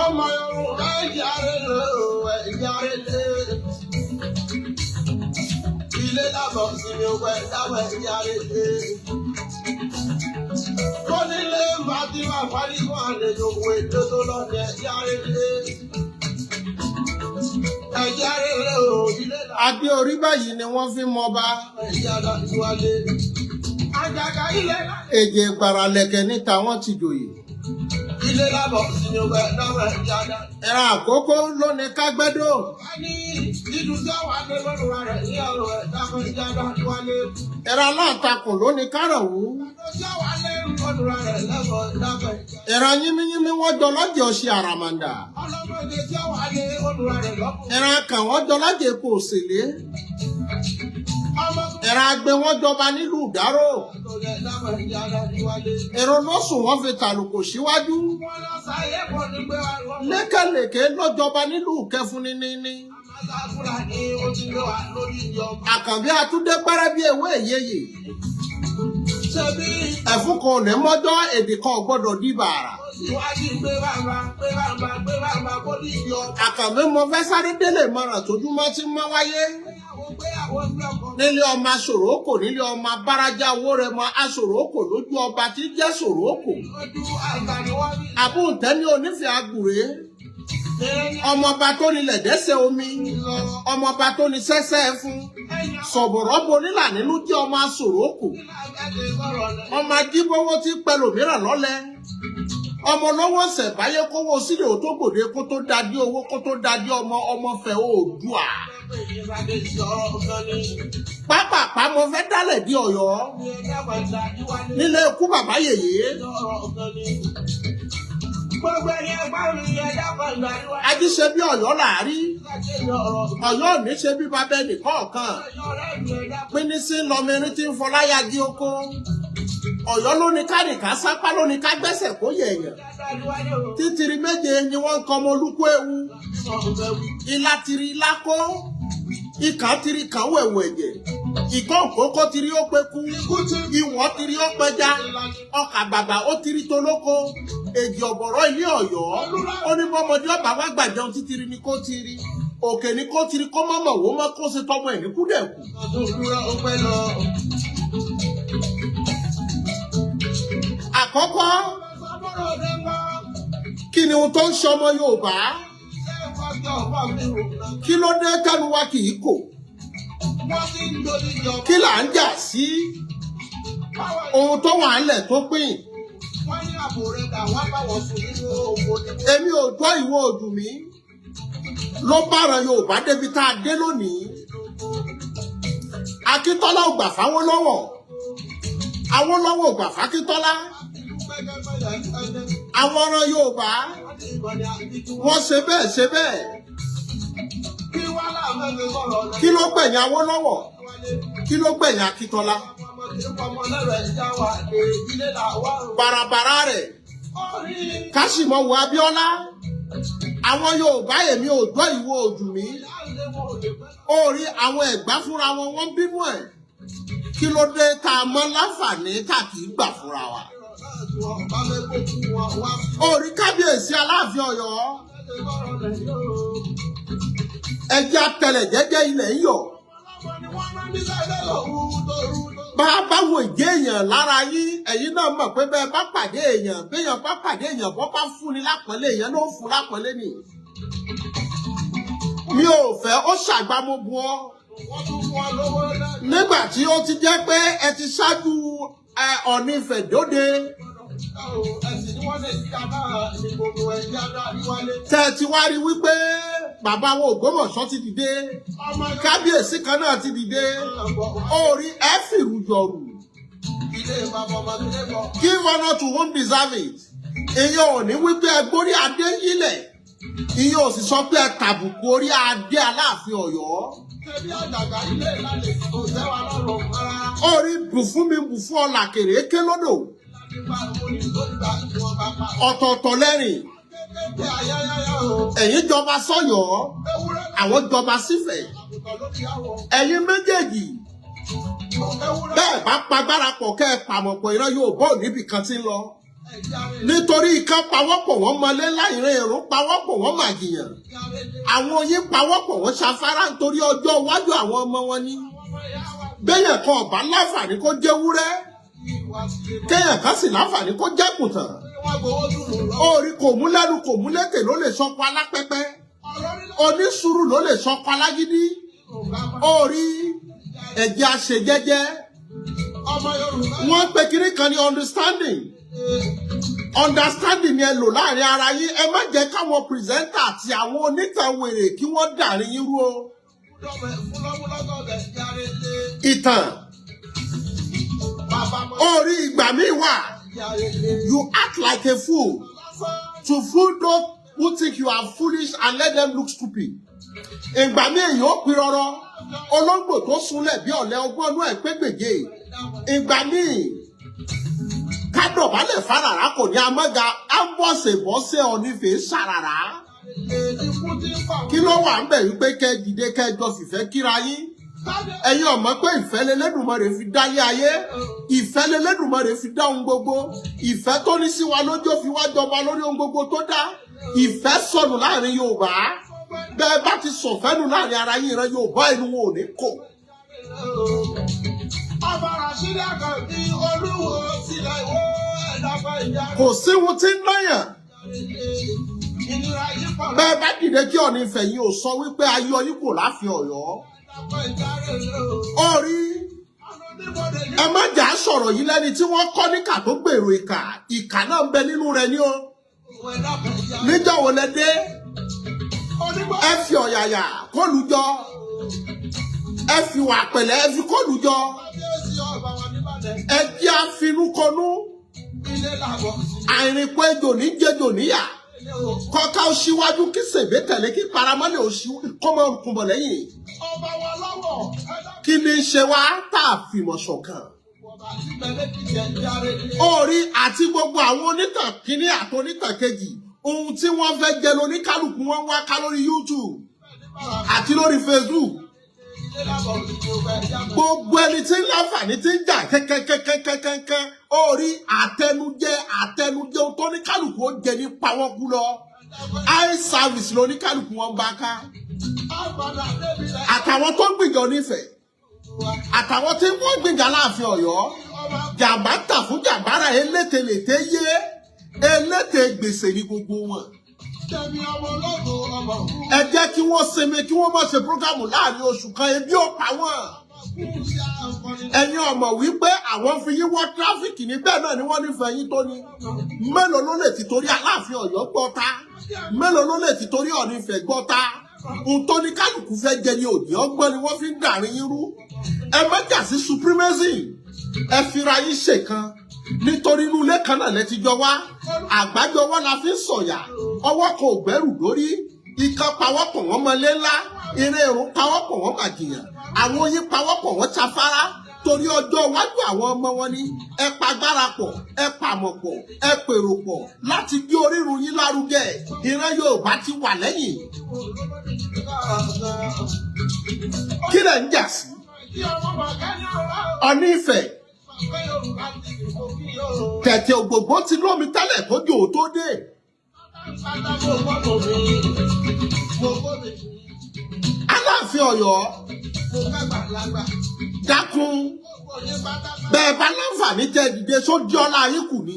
Ọmọ Yorùbá, ìyáre lé o, ìyáre lé. Ilé lábọ̀ sinmi owó ẹ̀dáwọ̀, ìyáre lé. Kọ́nílé máa ti máa parí fún àlejò òwe tó tó lọ́dẹ, ìyáre lé. Ẹ̀yáre lé o, ilé lábọ̀. Adé orí báyìí ni wọ́n fi ń mọba. Ìyára ìwálé. Àjàgà ilé Èjè gbàràlẹ̀kẹ̀ ní tàwọn ti jòyè. Ilé lábọ̀ sinmi owó ẹ̀dáwọ̀, ìyára. Ìran Àkókó ló ní kágbẹ́dọ̀. Wọ́n ní dídùn tí àwọn adé lọ́dún rẹ̀ ní ọ̀rọ̀ ẹ̀dáwọ̀, ìyára ìwálé. Ìran Aláǹtakùn ló ní kárọ̀wú. Ìran Yínmíyínmí wọ́n jọ lọ́jọ́ ọṣẹ àràmàǹdà. Ìran kàn wọ́n jọ lọ́jọ́ epo òsèlé. Ìran Agbe wọ́n jọba nílùú Ìdárò. Ìran Olóṣùn wọ́n fi tàlùkò síwájú. Lékèlèké ló jọba nílùú Kẹfun níní. Àkànbí Atúndé pẹ́rẹ́ bí ewé ìyeyè. Ẹ̀fún kan ò ní mọ́jọ́, èdè kan ò gbọ́dọ̀ di bàrà. Àkànbí, mo fẹ́ sáré délé mọ̀ràn tójúmọ́ tí ń mọ́ wáyé. Nílé ọmọ aṣòrókò, nílé ọmọ abárájá owó rẹ mọ aṣòrókò lójú ọba tí jẹ́ ṣòrókò. Àbúntẹ́ni onífẹ̀ẹ́ àgùrẹ́. Ọmọọba tó nílẹ̀ dẹ́sẹ̀ omi. Ọmọọba tó ní sẹ́sẹ́ fún. Sọ̀bọ̀rọ̀ bo nílà nínú jẹ́ ọmọ aṣòrókò. Ọmọ ajíbówó tí pẹlòmíràn lọ́lẹ̀. Ọmọ lọ́wọ́ ṣẹ̀báyé kówó sílẹ̀ ó tó gbòde kó tó dadí owó kó tó dadí ọmọ ọmọ fẹ́ Oòduà. Pápápá mo fẹ́ dálẹ̀ di Ọ̀yọ́. Nílé ikú bàbá yèyé. Ajíṣe bí Ọ̀yọ́ làárí. Ọ̀yọ́ ò ní ṣe bí bàbá ẹnì kọ̀ọ̀kan. Pínísí lọmọrin tí ń fọláyà gí oko. Ọ̀yọ́ ló ní kárìnká sápá, ló ní ká gbẹ́sẹ̀ kó yẹ̀yàn. Títìrì méje ni wọ́n ń kọ́ ọmọ olúkú ewu. Ilá tiri ilá kó. Ikàn tiri kàn wẹ̀wù ẹ̀jẹ̀. Ìkọ́ òkókó tiri ó peku. Ìwọ̀n tiri ó pẹja. Ọkà bàbà ó tiri tolóko. Èjì ọ̀bọ̀rọ̀ ilé Ọ̀yọ́. Ó ní bọ́mọdé ọba wá gbàjẹun, títìrì ni kó tiri. Òkè ni kó tiri kó mọ̀mọ̀ wó mọ́ kó ṣe tọmọ ẹ̀ ní kúdẹ̀kù. Àkọ́kọ́, kí ni ohun tó ń ṣọmọ Yorùbá? Kí ló dé tẹnu wa kì í kò? Kí là ń jà sí? Ohun tó wà ńlẹ̀ tó pín. Èmi ò gbọ́, ìwọ òdù mi ló bára Yorùbá débi tá a dé lónìí. Akíntọ́lá ò gbà fáwólọ́wọ̀, Awólọ́wọ̀ ò gbà fákíntọ́lá. Àwọn ọ̀ràn Yorùbá wọ́n ṣe bẹ́ẹ̀ ṣe bẹ́ẹ̀. Kí ló gbẹ̀yìn Awólọ́wọ̀? Kí ló gbẹ̀yìn Akíntọ́lá? Bàràbàrà rẹ̀ Káṣímọ̀wò Abíọ́lá. Àwọn Yorùbá, èmi ò gbọ́, ìwọ òjù mi. Ó rí àwọn Ẹ̀gbá fúnra wọn, wọ́n bínú ẹ̀. Kí ló dé tá a mọ láǹfààní tá a kì í gbà fúnra wa? Ó rí kábíyèsí Aláàfin Ọ̀yọ́, ẹjẹ́ atẹlẹ̀ jẹ́jẹ́, ilẹ̀ ń yọ̀. Bá a bá wo ìjẹ́ èèyàn lára yín, ẹ̀yin náà mọ̀ pé bẹ́ẹ̀ bá pàdé èèyàn, béèyàn bá pàdé èèyàn, bọ́ bá fún ni lápọ̀nlé, èèyàn ló ń fún lápọ̀nlé nì. Mi ò fẹ́ ó ṣàgbámọ́bu ọ́. Nígbà tí ó ti jẹ́ pé ẹ ti ṣáájú Ọọ̀ni Ifẹ̀ dóde, tẹ́ ẹ ti wá rí wípé bàbá wo Ògbómọ̀ṣọ́ ti dìde, kábíyèsí kan náà ti dìde, ó rí ẹ fìrù jọ̀rù. Give honour to whom deserve it. Ìyẹn ò ní wípé ẹ gbórí adé yílẹ̀, ìyẹn ò sì sọ pé ẹ tàbùkù orí adé Aláàfin Ọ̀yọ́. Ó rí bù fún mi, bù fún ọ làkèrè ké lódò. Ọ̀tọ̀ọ̀tọ̀ lẹ́rìn. Ẹ̀yin jọba sọ́yọ́, àwọn jọba sífẹ̀. Ẹ̀yin méjèèjì Ewúrẹ́ Bẹ́ẹ̀ bá pagbára pọ̀, kẹ́ ẹ pàmọ̀pọ̀, ìran Yorùbá ò níbì kan tí ń lọ. Ẹ̀jẹ̀ rẹ̀. Nítorí ikán pawọ́pọ̀, wọ́n mọlé láìrè, èrò pawọ́pọ̀, wọ́n màjìyàn, àwọn oyin pawọ́pọ̀, wọ́n ṣafárá, nítorí ọjọ́ iwájú àwọn ọmọ wọn ní. Béèyàn kan ọ̀bá láǹfààní kó jẹ́ wúrẹ́, kéèyàn kan sì láǹfààní kó jẹ́ kùtàn. Wọ́n gbowó dùnú lọ. Orí kò mú lẹ́nu, kò mú létè ló lè sọkọ alápẹ́pẹ́, onísùúrù ló lè sọkọ alágídí. Orí ẹ̀jẹ̀ àṣejẹ́jẹ́. Ọmọ Yorùbá. Wọ́n ń pe kinní kan ní understanding. Understanding ni ẹ lò láàrin ara yín. Ẹ má jẹ́ káwọn presenter àti àwọn onítàn wèrè kí wọ́n dàrin yín rú o. Fúlọ́múlọ́gọ̀bẹ̀ járe lé. Ìtàn. Bàbá mọ́. Orí ìgbà míì wà, Járe lé. you act like a fool to fool those who think you are foolish and let them look stupid. Ìgbà míì, èèyàn ó pin rọrọ, olóńgbò tó sunlẹ̀ bí ọ̀lẹ, ọgbọ́n inú ẹ̀ pé gbèjè. Ìgbà míì, kádọ̀bálẹ̀ fárárá kò ní amọ́ga ábọ̀sẹ̀bọ́sẹ̀ onífẹ̀ẹ́ sàràrà. Ikú tí ń pa. Kí ló wà ń bẹ̀ wípé kẹ́ dìde, kẹ́ jọ fìfẹ́ kíra yín? Ẹ̀yin ọ̀mọ́ pé ìfẹ́ lẹlẹ́dùnmọ́rè fi dálé ayé, ìfẹ́ lẹlẹ́dùnmọ́rè fi dá ohun gbogbo. Ìfẹ́ tó ní sí wa lójó fi wá jọba lórí ohun gbogbo tó dá. Ìfẹ́ sọnù láàrin Yorùbá. Bẹ́ẹ̀ bá ti sọ̀fẹ́ nù láàrin ara yín, ìran Yorùbá, inú wọn ò ní kò. Ọba Rasheed Àkànbí, Olúwo tilẹ̀ Ìwó, ẹ̀dàpọ̀ ìjà. Kò sí ohun tí ń náyàn. Ìnira yìí pọ̀. Bẹ́ẹ̀ bá dìde kí Ọọ̀ni Ifẹ̀ yìí ò sọ wípé ayé ọyún kò láàfin Ọ̀yọ́. Ẹ̀dàpọ̀ ìjà rẹ̀ lò. Ó rí. Àwọn oníbodè ní. Ẹ má jà á sọ̀rọ̀ yìí lẹ́ni tí wọ́n kọ́ níkà tó gbèrò ìkà. Ìkà náà ń bẹ nínú rẹ̀ ní o. Ẹ̀dàpọ̀ ìjà. Níjọ́ wo lẹ dé? Onígbò. Ẹ fi ọ̀yàyà kólu jọ, ẹ fi wà pẹ̀lẹ́, ẹ fi kólu jọ. Kábíyèsí ọba wa nìbàdàn. Ẹ jẹ́ àfinúkọnú. Ilé làbọ̀ sí. Àìrìnpọ̀ ejò ní jẹjò níyà. Ilé o. Kọ́ká ó síwájú, kí sèbé tẹ̀lé, kí paramọ́lẹ̀ ó sí kó máa kúnbọ̀ lẹ́yìn. Ọba wa lọ́wọ́. Ẹ̀dàpọ̀ Kí ni í ṣe wá tá a fìmọ̀ ṣọ̀kan? ọba tí bẹ̀lẹ́kìtì ẹ̀jẹ̀ rẹ̀ lé. Orí àti gbogbo àwọn onítàn kínní àti onítàn kejì, ohun tí wọ́n fẹ́ jẹ lóníkálùkù wọn wá ká lórí YouTube àti lórí Facebook. Ilé làbọ̀ sí gbogbo ẹ̀jẹ̀. Gbogbo ẹni tí ń láǹfààní tí ń jà kẹ́kẹ́kẹ́kẹ́kẹ́, orí àtẹnujẹ, àtẹnujẹ, ohun tó ní kálukú ó jẹ ní pawọ́kú lọ. Eye service ló ní kálukú wọn bá ká. Àgbàdo débi rẹ̀. Àtàwọn tó ń gbìjà onífẹ̀ẹ́, àtàwọn tí wọ́n gbìjà láàfin Ọ̀yọ́, Ọba. Jàmbá ń tà fún jàmbára, elételète yé eléte, gbèsè ní gbogbo wọn. Tẹ̀mí ọmọ ológo ọmọ òkú. Ẹ jẹ́ kí wọ́n sinmi, kí wọ́n má ṣe program láàrin oṣù kan, ebi ó pa wọ́n. Kú sí àǹfọ̀ní. Ẹ̀yin ọmọ wípé àwọn fi yín wọ́ traffic ní, bẹ́ẹ̀ náà ni wọ́n nífẹ̀ẹ́ yín tó ní. Mélòó ló lè ti torí Aláàfin Ọ̀yọ́ gbọ́ ta? Mélòó ló lè ti torí Ọọ̀ni Ifẹ̀ gbọ́ ta? Ohun tó ní kálukú fẹ́ jẹ ní òdì ọgbọ́n ni wọ́n fi ń dàrin yín rú. Ẹ má jà sí supremacy, ẹ fira yín ṣèkan, nítorí inú ilé kan náà lẹ ti jọ wá. Àgbájọ ọwọ́ la fi ń sọ̀yà, ọwọ́ kan ò gbẹ́rù lórí. Ikán pawọ́pọ̀, wọ́n mọlé ńlá, eré irun pawọ́pọ̀, wọ́n màjìyàn, àwọn oyin pawọ́pọ̀, wọ́n ṣafárá, torí ọjọ́ iwájú àwọn ọmọ wọn ni. Ẹ pagbára pọ̀, ẹ pàmọ̀ pọ̀, ẹ pèrò pọ̀ láti gbé orírun yín lárugẹ. Ìran Yorùbá ti wà lẹ́yìn. Kí lẹ̀ ń jà sí? Ọ̀ní Ifẹ̀, tẹ̀tẹ̀ ògbògbò ti lómi tẹ́lẹ̀ kójú ò tó dé. Aláàfin Ọ̀yọ́, dákun, bẹ́ẹ̀ bá láǹfààní tẹ dìde sójú ọlá yín kù ni.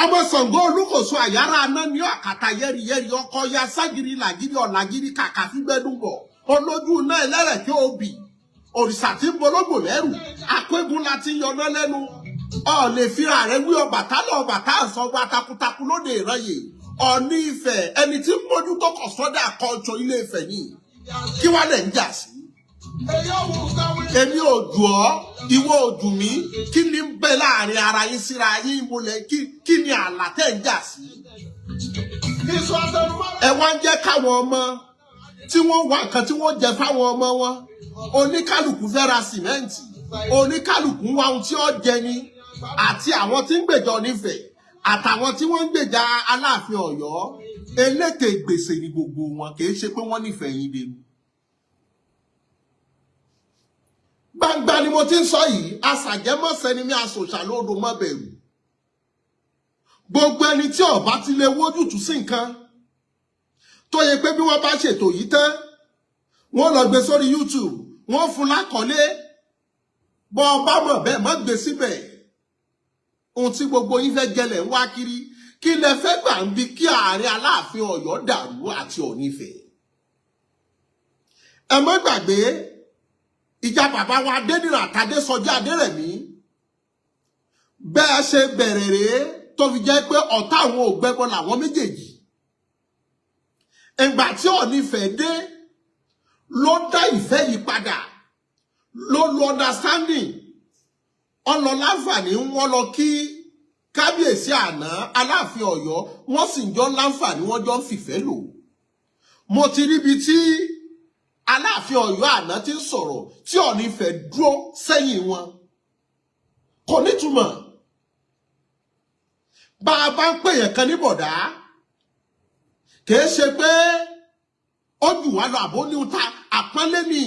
Ọmọ Ṣàngó Olúkòso, àyàrá aná ní àkàtà yẹ́rìyẹ́rì, ọkọ ya ságiri làgìrì ọ̀làgìrì kàkà fígbẹ́dùnbọ̀, olójú iná ẹlẹ́rẹ̀kẹ́ òbí, òrìṣà tí ń bológbò lẹ́rù, akógun la ti yọná lẹ́nu. Ọ lè fira rẹ wí Ọbàtálá, Ọbàtá àsọgbà takuntakun lóde ìranyè. Ọ̀ní Ifẹ̀, ẹni tí ń mójútó kọ̀sọ́dà kọ́ńtò Ilé Ifẹ̀ ni. Kí wàá lẹ̀ ń jà sí? Èmi ò jù ọ́, ìwọ ò jù mí. Kí ni ń bẹ láàrin ara yín síra yín? Ìmọ̀lẹ̀ kí ni ààlà tẹ̀ ń jà sí? Ẹ wá ń jẹ́ káwọn ọmọ tí wọ́n wá nǹkan tí wọ́n jẹ fáwọn ọmọ wọn. Oníkálukú fẹ́ ra sìmẹ́ǹtì, oníkálukú ń wá ohun tí ó jẹ ni. Àti àwọn tí ń gbèjọ nífẹ̀ẹ́, àtàwọn tí wọ́n ń gbèjà Aláàfin Ọ̀yọ́, elétè gbèsè ni gbogbo wọn. Kì í ṣe pé wọ́n nífẹ̀ẹ́ yín dẹnu. Gbangba ni mo ti ń sọ yìí. Aṣàjẹmọ́sẹ́ ni mí, aṣòṣà lódò má bẹ̀rù. Gbogbo ẹni tí ó bá ti lè wójútùú sí nǹkan tó yẹ pé bí wọ́n bá ṣètò yìí tán, wọ́n lọ gbé sórí YouTube, wọ́n fún lákọ̀ọ́lé. Bọ́ ọ bá mọ̀ bẹ́ẹ̀, má gbé síbẹ̀. Ohun tí gbogbo yín fẹ́ jẹlẹ̀ ń wá kiri. Kí lẹ fẹ́ gbà ń bi kí ààrẹ Aláàfin Ọ̀yọ́ dàrú àti Ọọ̀ni Ifẹ̀? Ẹ má gbàgbé ìjà bàbá wa Adéníran àtàdésọjí Adérẹ̀mí. Bẹ́ẹ̀ ṣe bẹ̀rẹ̀ rèé tó fi jẹ́ pé ọ̀tá àwọn ògbẹ́bọ làwọn méjèèjì. Ìgbà tí Ọọ̀ni Ifẹ̀ dé ló dá ìfẹ́ yìí padà, ló lo understanding ọlọ láǹfààní. Wọn lọ kí kábíyèsí àná Aláàfin Ọ̀yọ́, wọ́n sì ń jọ láǹfààní, wọ́n jọ ń fìfẹ́ lò. Mo ti ríbi tí Aláàfin Ọ̀yọ́ àná ti ń sọ̀rọ̀ tí Ọọ̀ni Ifẹ̀ dúró sẹ́yìn wọn. Kò nítumọ̀. Bá a bá ń pèyàn kan ní bọ̀dá, kìí ṣe pé ó jù wá lọ àbó ní ta àpọ́nlé mi.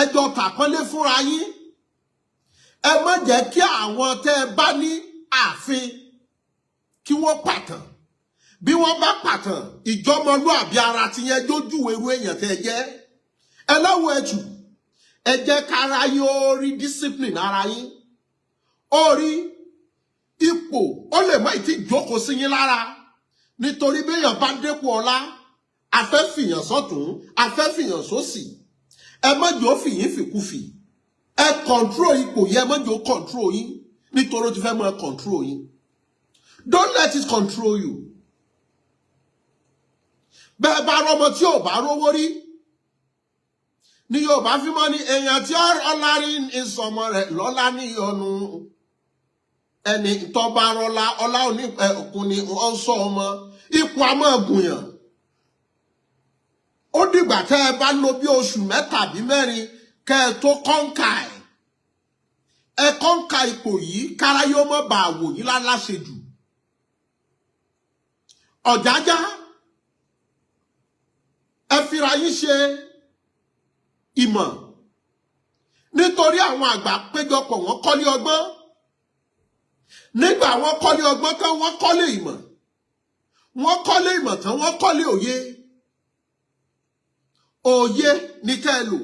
Ẹjọ́ tàpọ́nlé fúnra yín. Ẹ má jẹ́ kí àwọn tẹ́ ẹ bá ní ààfin kí wọ́n pàtàn. Bí wọ́n bá pàtàn, ìjọmọlúàbí ara ti yẹn jójú ewu èèyàn tẹ́ ẹ jẹ́. Ẹ lọ́wọ́ ẹ̀tù, ẹ jẹ́ kára yín ó rí discipline ara yín, ó rí ipò. Ó lè má ti jókòó sí yín lára, nítorí béèyàn bá dépò ọlá, afẹ́fìyàn sọ́tún, afẹ́fìyàn sósì. Ẹ má jẹ́ ó fìyín fìkúfì. Ẹ control ipò yẹn, ẹ má jẹ́ ó control yín, nítorí ó ti fẹ́ máa control yín. Don't let it control you. Bẹ́ẹ̀ bá rọmọ tí ò bá rówó rí ní Yorùbá fi mọ́ ní èèyàn tí ọlá rí ìsọmọ rẹ̀ lọ́lá níyọnu. Ẹni tó bá rọlá ọlá òní òkun ni ó ń sọ ọmọ. Ipò àmọ́ gùnyàn. Ó dìgbà tẹ́ ẹ bá lò bí oṣù 3 àbí 4 kẹ́ ẹ tó kọ́ńkà ẹ̀. Ẹ kọ́ńkà ipò yìí, kára yóò mọ̀ bá wò yín láláṣejù. Ọ̀jájá, ẹ fira yín ṣe ìmọ̀, nítorí àwọn àgbà péjọpọ̀, wọ́n kọ́lé ọgbọ́n. Nígbà wọ́n kọ́lé ọgbọ́n tán, wọ́n kọ́lé ìmọ̀. Wọ́n kọ́lé ìmọ̀ tán, wọ́n kọ́lé òye. Òye ní kẹ́ ẹ lò,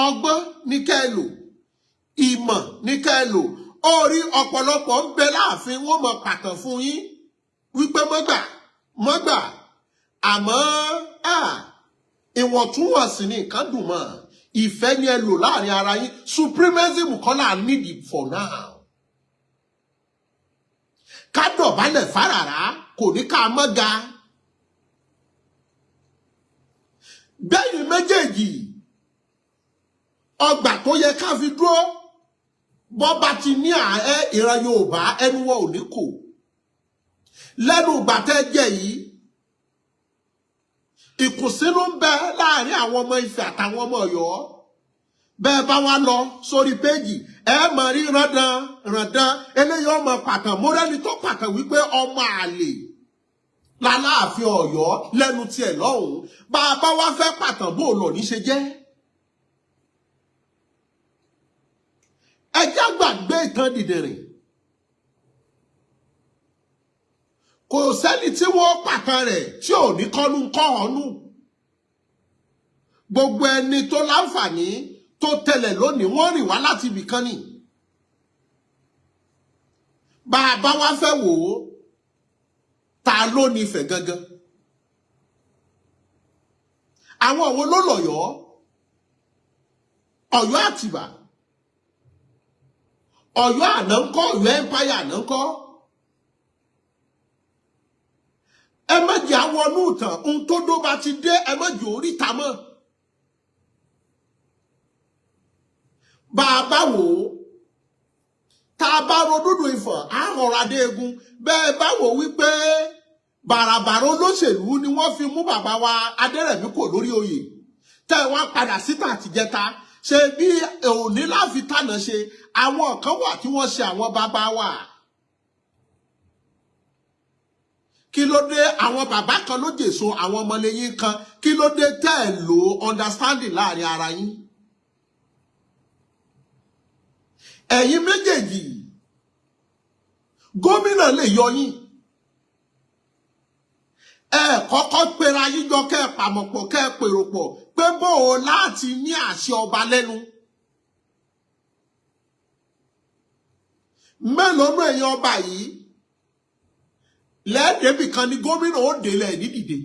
ọgbọ́n ní kẹ́ ẹ lò, ìmọ̀ ní kẹ́ ẹ lò. Orí ọ̀pọ̀lọpọ̀ ń bẹ láàfin, wọ́n mọ̀ pàtàn fún yín wípé mọ́gbà mọ́gbà, àmọ́ ìwọ̀ntúnwọ̀nsì ni nǹkan dùn mọ́. Ìfẹ́ ni ẹ lò láàrin ara yín. Supremacism kọ́ là need for now. Ká dọ̀bálẹ̀ fáràrá kò ní ká mọ́ ga. Bẹ́ẹ̀ni méjèèjì, ọgbà tó yẹ ká fi dúró bọ́ba ti ní ààrẹ ìran Yorùbá, ẹnu wọn ò ní kò lẹ́nu ìgbà tẹ́ jẹ yìí. Ìkùnsínú ń bẹ láàrin àwọn ọmọ Ifẹ̀ àtàwọn ọmọ Ọ̀yọ́. Bẹ́ẹ̀ bá wá lọ sórí péjì, ẹ mọ̀ rí rándan rándan. Eléyìí ọmọ pàtàn mọ́rẹ́ni tó pàtàn wípé ọmọ àlè lálàáfin Ọ̀yọ́ lẹ́nu tiẹ̀ lọ́hùn-ún. Bá a bá wá fẹ́ pàtàn, bó lọ ní ṣe jẹ́. Ẹ já gbàgbé ìtàn dìdìrìn. Kò sẹ́ni tí wọ́n pàtàn rẹ̀ tí ò ní kọ́nu kọ́ ọ̀nù. Gbogbo ẹni tó láǹfààní tó tẹlẹ̀ lónìí, wọ́n rìn wá láti ibìkan ni. Bá a bá wá fẹ́ wò ó, ta ló ní Ifẹ̀ gangan? Àwọn wo ló lọ̀yọ́? Ọ̀yọ́ Àtìbà, Ọ̀yọ́ àná ń kọ́, Ọ̀yọ́ empire àná ń kọ́. Ẹ má jẹ́ àwọn ọnú ìtàn. Ohun tó dó bá ti dé, ẹ má jẹ́ oríta mọ́. Bá a bá wò ó, tá a bá ro dúdú Ifọ̀n, á rọra dé egun. Bẹ́ẹ̀ bá wò wípé bàràbàrà olóṣèlú ni wọ́n fi mú bàbá wa Adérẹ̀mí kò lórí oyè, tẹ́ ẹ wá padà síta àtìjẹta ṣe bí òní láfi tànà ṣe. Àwọn kan wà tí wọ́n ṣe àwọn bàbá wa. Kí ló dé? Àwọn bàbá kan ló jèso àwọn ọmọlẹ́yìn kan. Kí ló dé tẹ́ ẹ lò understanding láàrin ara yín? Ẹ̀yin méjèèjì, gómìnà lè yọ yín. Ẹ kọ́kọ́ pera yín jọ, kẹ́ ẹ pàmọ̀pọ̀, kẹ́ ẹ pèrò pọ̀ pé bó o láti ní àṣẹ ọba lẹ́nu. Mélòó nú ẹ̀yin ọba yìí lẹ́ẹ̀dẹ́bì kan ni gómìnà ó délẹ̀ ní dìde?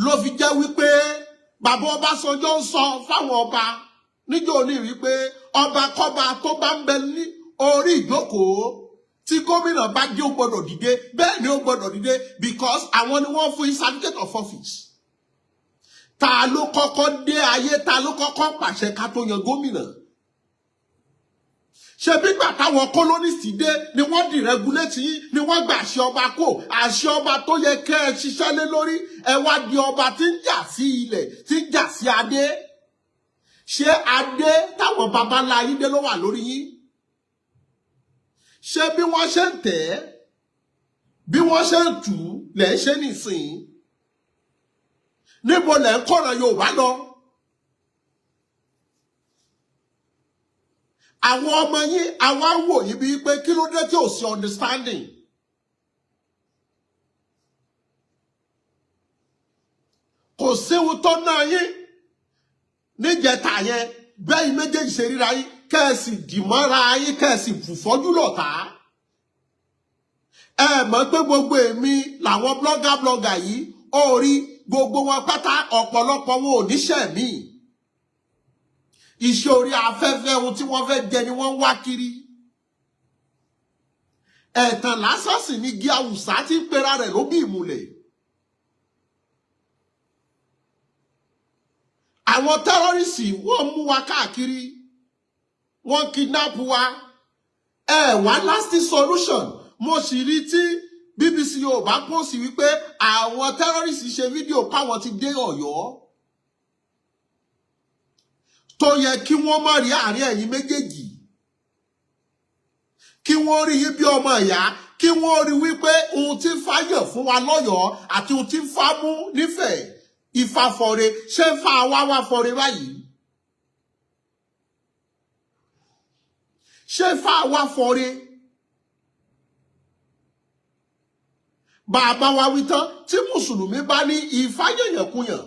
Ló fi jẹ́ wípé bàbá Ọbásanjọ́ ń sọ fáwọn ọba níjọ́ òní wípé ọba kọ́ba tó bá ń bẹ ní orí ìjókòó, tí gómìnà bá dé, ó gbọ́dọ̀ dìde. Bẹ́ẹ̀ ni, ó gbọ́dọ̀ dìde, because àwọn ni wọ́n fún yín certificate of office. Ta ló kọ́kọ́ dé ayé? Ta ló kọ́kọ́ pàṣẹ ká tó yan gómìnà? Ṣe bígbà táwọn colonist dé ni wọ́n deregulate yín, ni wọ́n gbà àṣẹ ọba kó, àṣẹ ọba tó yẹ kẹ́ ẹ ṣiṣẹ́ lé lórí. Ẹ wá di ọba tí ń jà sí ilẹ̀, tí ń jà sí adé. Ṣé adé táwọn baba ńlá yín dé ló wà lórí yín? Ṣé bí wọ́n ṣe ń tẹ̀ ẹ́, bí wọ́n ṣe ń tù ú lẹ̀ ń ṣe nísìnyí? Níbo lẹ̀ ń kọ̀rọ̀ Yorùbá lọ? Àwọn ọmọ yín, àwa ń wò yín bíi pé kí ló dé tí ò sí understanding. Kò séwu tó náà yín níjẹta yẹn. Bẹ́ẹ̀ méjèèjì ṣe ríra yín, kẹ́ẹ̀sì dìmọ́ra yín, kẹ́ẹ̀sì fùfọ́jú lọ̀tá. Ẹ mọ̀ pé gbogbo èmi làwọn blogger blogger yìí ó rí gbogbo wọn pátá, ọ̀pọ̀lọpọ̀ wọn ò níṣẹ́ míì. Iṣẹ́ orí afẹ́fẹ́, ohun tí wọ́n fẹ́ jẹ ni wọ́n ń wá kiri. Ẹ̀tàn lásán sì ni igi awùsá tí ń pera rẹ̀ ló bí ìmùlẹ̀. Àwọn terrorist, wọ́n mú wa káàkiri, wọ́n kidnap wa. Ẹ wá lasting solution. Mo sì rí tí BBC Yorùbá post wípé àwọn terrorist ṣe fídíò páwọn ti dé Ọ̀yọ́, tó yẹ kí wọ́n má rí àárín ẹ̀yin méjèèjì, kí wọ́n rí yín bí ọmọ ìyá, kí wọ́n rí wípé ohun tí fáyọ̀ fún wa lọ́yọ̀ọ́ àti ohun tí fá mú nífẹ̀ẹ́ Ifá fọre. Ṣé fá wá wá fọre báyìí? Ṣé fá wá fọre? Bàbá wa wí tán, tí mùsùlùmí bá ní Ifá yẹ̀yẹ̀kúyàn,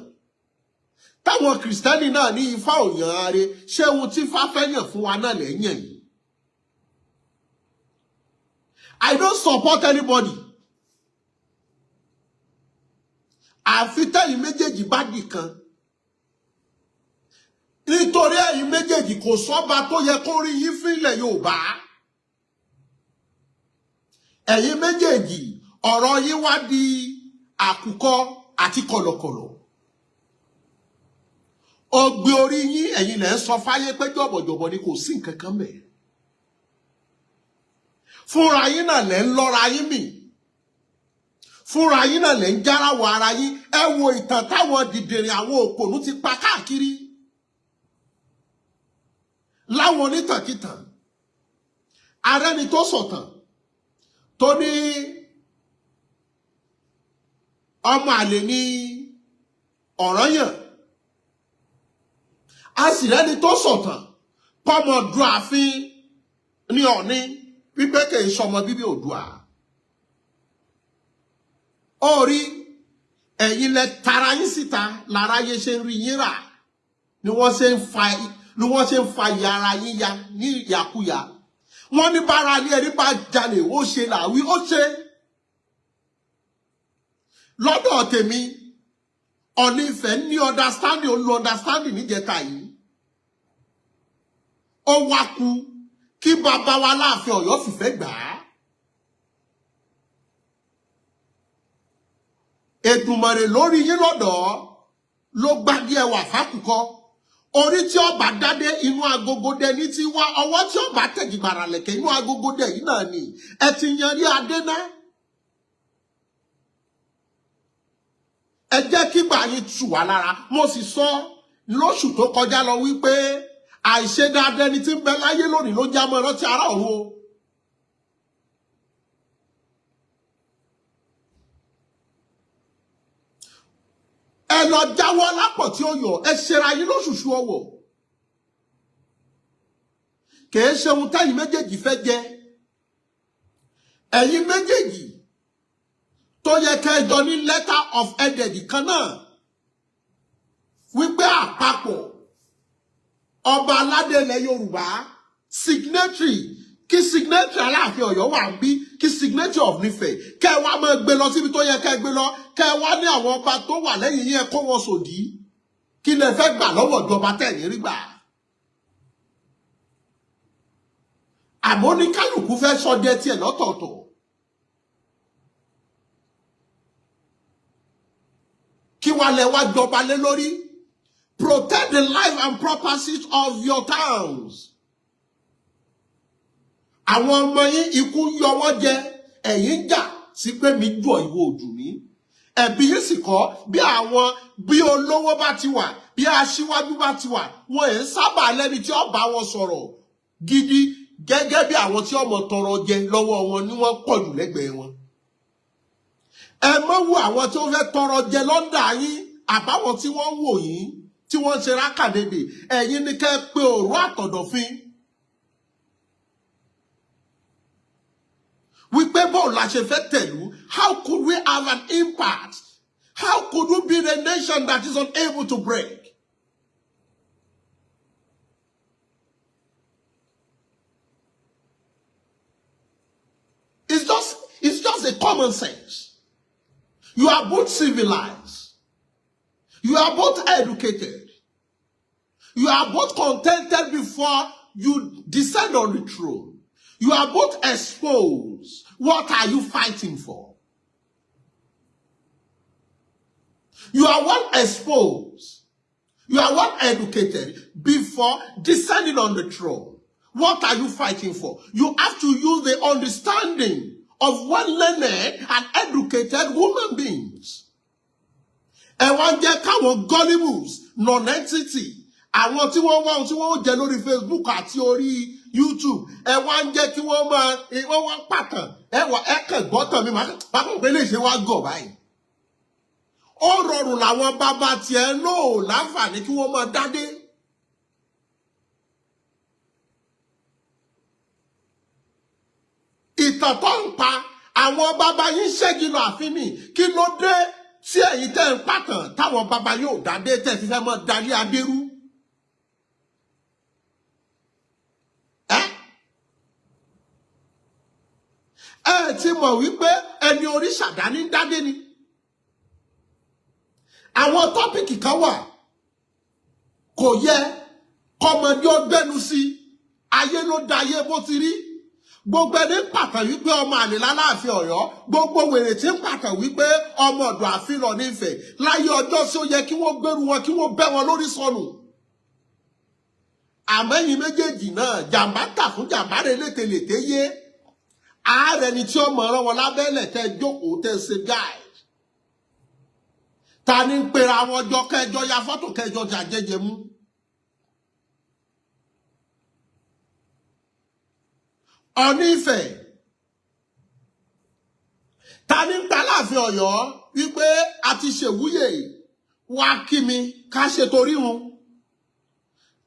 táwọn kìrìsìtẹ́nì náà ní Ifá òyàn are, ṣé ohun tí Ifá fẹ́ yàn fún wa náà lẹ́yìn yìí? I don't support anybody. Àfi tẹ́yìn méjèèjì bá dì kan, nítorí ẹ̀yin méjèèjì, kò sọ́ba tó yẹ kó rí yín fílẹ̀ Yorùbá. Ẹ̀yin méjèèjì, ọ̀rọ̀ yín wá di àkùkọ àti kọ̀lọ̀kọ̀lọ̀. Ọgbẹ́ orí yín, ẹ̀yin lẹ́ ń sọ fáyé pé jọ̀bọ̀jọ̀bọ̀ ni, kò sí nǹkan kan mẹ́. Fúnra yín náà lẹ́ ń lọ́ra yín mì, fúnra yín náà lẹ́ ń járáwọ̀ ara yín. Ẹ wo ìtàn táwọn dìdìrìn, àwọn òpònú ti pa káàkiri láwọn onítànkìtàn. Arẹni tó sọ̀tàn tó ní ọmọ àlè ní Ọ̀rànyàn, a sì rẹ́ni tó sọ̀tàn pọ́mọ du ààfin ní Ọ̀ní, wípé kì í sọmọ bíbí Oòduà. Ó rí ẹ̀yin lẹ tara yín síta láráyé ṣe ń rí yín rà, ni wọ́n ṣe ń fa ìyá ara yín ya ní ìyàkuyà. Wọ́n ní bára ní ẹni bá jalè, ó ṣe làwí ó ṣe. Lọ́dọ̀ tèmi, Ọọ̀ni Ifẹ̀ ní understanding, ó lu understanding níjẹta yìí. Ó wá ku kí bàbá wa láàfin Ọ̀yọ́ fìfẹ́ gbà á. Èdùmàrè lórí yín lọ́dọ̀ ló gbádìí ẹwà fákùkọ. Orí tí ọba dádé, inú agogo dẹ ní ti wá. Ọwọ́ tí ọba tẹ̀jìgbàrà lẹ̀kẹ̀, inú agogo dẹ yìí náà ni ẹ ti yan rí adé náà. Ẹ jẹ́ kígbà yín tù wá lára. Mo sì sọ lóṣù tó kọjá lọ wípé àìṣe dáadáa ẹni tí ń bẹ láyé lónìí ló já mọ́ rántí ara òun o. Ẹ Lọ jáwọ́ lápọ̀ tí ó yọ, ẹ ṣera yín lóṣùṣù ọwọ̀. Kìí ṣe ohun tẹ́yin méjèèjì fẹ́ jẹ. Ẹ̀yin méjèèjì tó yẹ kẹjọ ní letter of headed kan náà wípé àpapọ̀ ọba aládé ilẹ̀ Yorùbá, signatory, kí signatory Aláàfin Ọ̀yọ́ wà ń bí, kí signatory of Nífẹ̀ẹ́, kẹ́ ẹ wá máa gbé lọ síbi tó yẹ kẹ́ ẹ gbé lọ, kẹ́ ẹ wá ní àwọn ọba tó wà lẹ́yìn yín, ẹ kó wọn sòdí. Kí lẹ fẹ́ gbà lọ́wọ́ ìjọba tẹ̀yìn rí gbà? Àmọ́ ní kálukú fẹ́ sọdẹ tiẹ̀ lọ́tọ̀ọ̀tọ̀. Kí wàá lẹ wá jọba lé lórí? Protect the life and properties of your towns. Àwọn ọmọ yín, ikú yọ wọ́n jẹ, ẹ̀yin ń jà sí pé mi jọ ìwọ òjù mi. Ẹ̀bí yín sì kọ́. Bí àwọn bí olówó bá ti wà, bí aṣíwájú bá ti wà, wọn èé sábà lẹ́ni tí ó bá wọn sọ̀rọ̀ gidi gẹ́gẹ́ bí àwọn tí ọmọ tọrọ jẹ lọ́wọ́ wọn ni wọ́n pọ̀ jù lẹ́gbẹ̀ẹ́ wọn. Ẹ mọ́ wo àwọn tí wọ́n fẹ́ tọrọ jẹ lọ́ndà yín, àbáwọn tí wọ́n wò yín tí wọ́n ń ṣe rákàdédè. Ẹ̀yin ni kẹ́ ẹ pé òru àtọ̀dọ̀fin wípé bóun la ṣe fẹ́ tẹ̀lú. How could we have an impact? How could we be the nation that is unable to break? It's just a common sense. You are both civilized. You are both educated. You are both contented before you descend on the throne. You are both exposed. What are you fighting for? You are well exposed. You are well educated before descending on the throne. What are you fighting for? You have to use the understanding of well-learned and educated human beings. Ẹ wá ń jẹ́ káwọn gullibles, non-entity, àwọn tí wọ́n wá ohun tí wọ́n ó jẹ lórí Facebook àti orí YouTube, ẹ wá ń jẹ́ kí wọ́n máa wọ́n wá pàtàn. Ẹ wà, ẹ kàn gbọ́tàn mi, màá kàn pé lè ṣe wá gọ̀ báyìí. Ó rọrùn làwọn bàbá tiẹ̀ náà ò láǹfààní kí wọ́n máa dádé. Ìtàn tó ń pa, àwọn bàbá yín ṣẹ́gi lọ àfin mi. Kí ló dé tí ẹ̀yin tẹ́ ń pàtàn táwọn bàbá yóò dádé, tẹ́ fi fẹ́ mọ́ darí adérú? Ẹ ti mọ̀ wípé ẹni orí ṣàdání ń dádé ni. Àwọn topic kan wà, kò yẹ kọmọdé ó gbẹnu sí. Ayé ló da ayé bó ti rí. Gbogbo ẹni ń pàtàn wípé ọmọ àlè láláàfin Ọ̀yọ́, gbogbo wèrè tí ń pàtàn wípé ọmọ ọ̀dọ̀ àfin lọ nífẹ̀ẹ́ láyé ọjọ́ sí, ó yẹ kí wọ́n gbèrú wọn, kí wọ́n bẹ́ wọn lórí sọnù. Àmọ́ ẹ̀yin méjèèjì náà, jàǹbá tà fún jàǹbá rẹ̀ lételète yé ààrẹ ni tí ó mọ̀ ọ̀rọ̀ wọn lábẹ́lẹ̀. Tẹ́ jókòó, tẹ́ ṣe guide, ta ni ń pera àwọn ọjọ́ kẹjọ ya fọ́tò kẹjọ jàjẹjẹ mú? Ọ̀ní Ifẹ̀, ta ni ń ta láàfin Ọ̀yọ́ wípé a ti ṣèwúyè, wá kí mi ká ṣe torí wọn?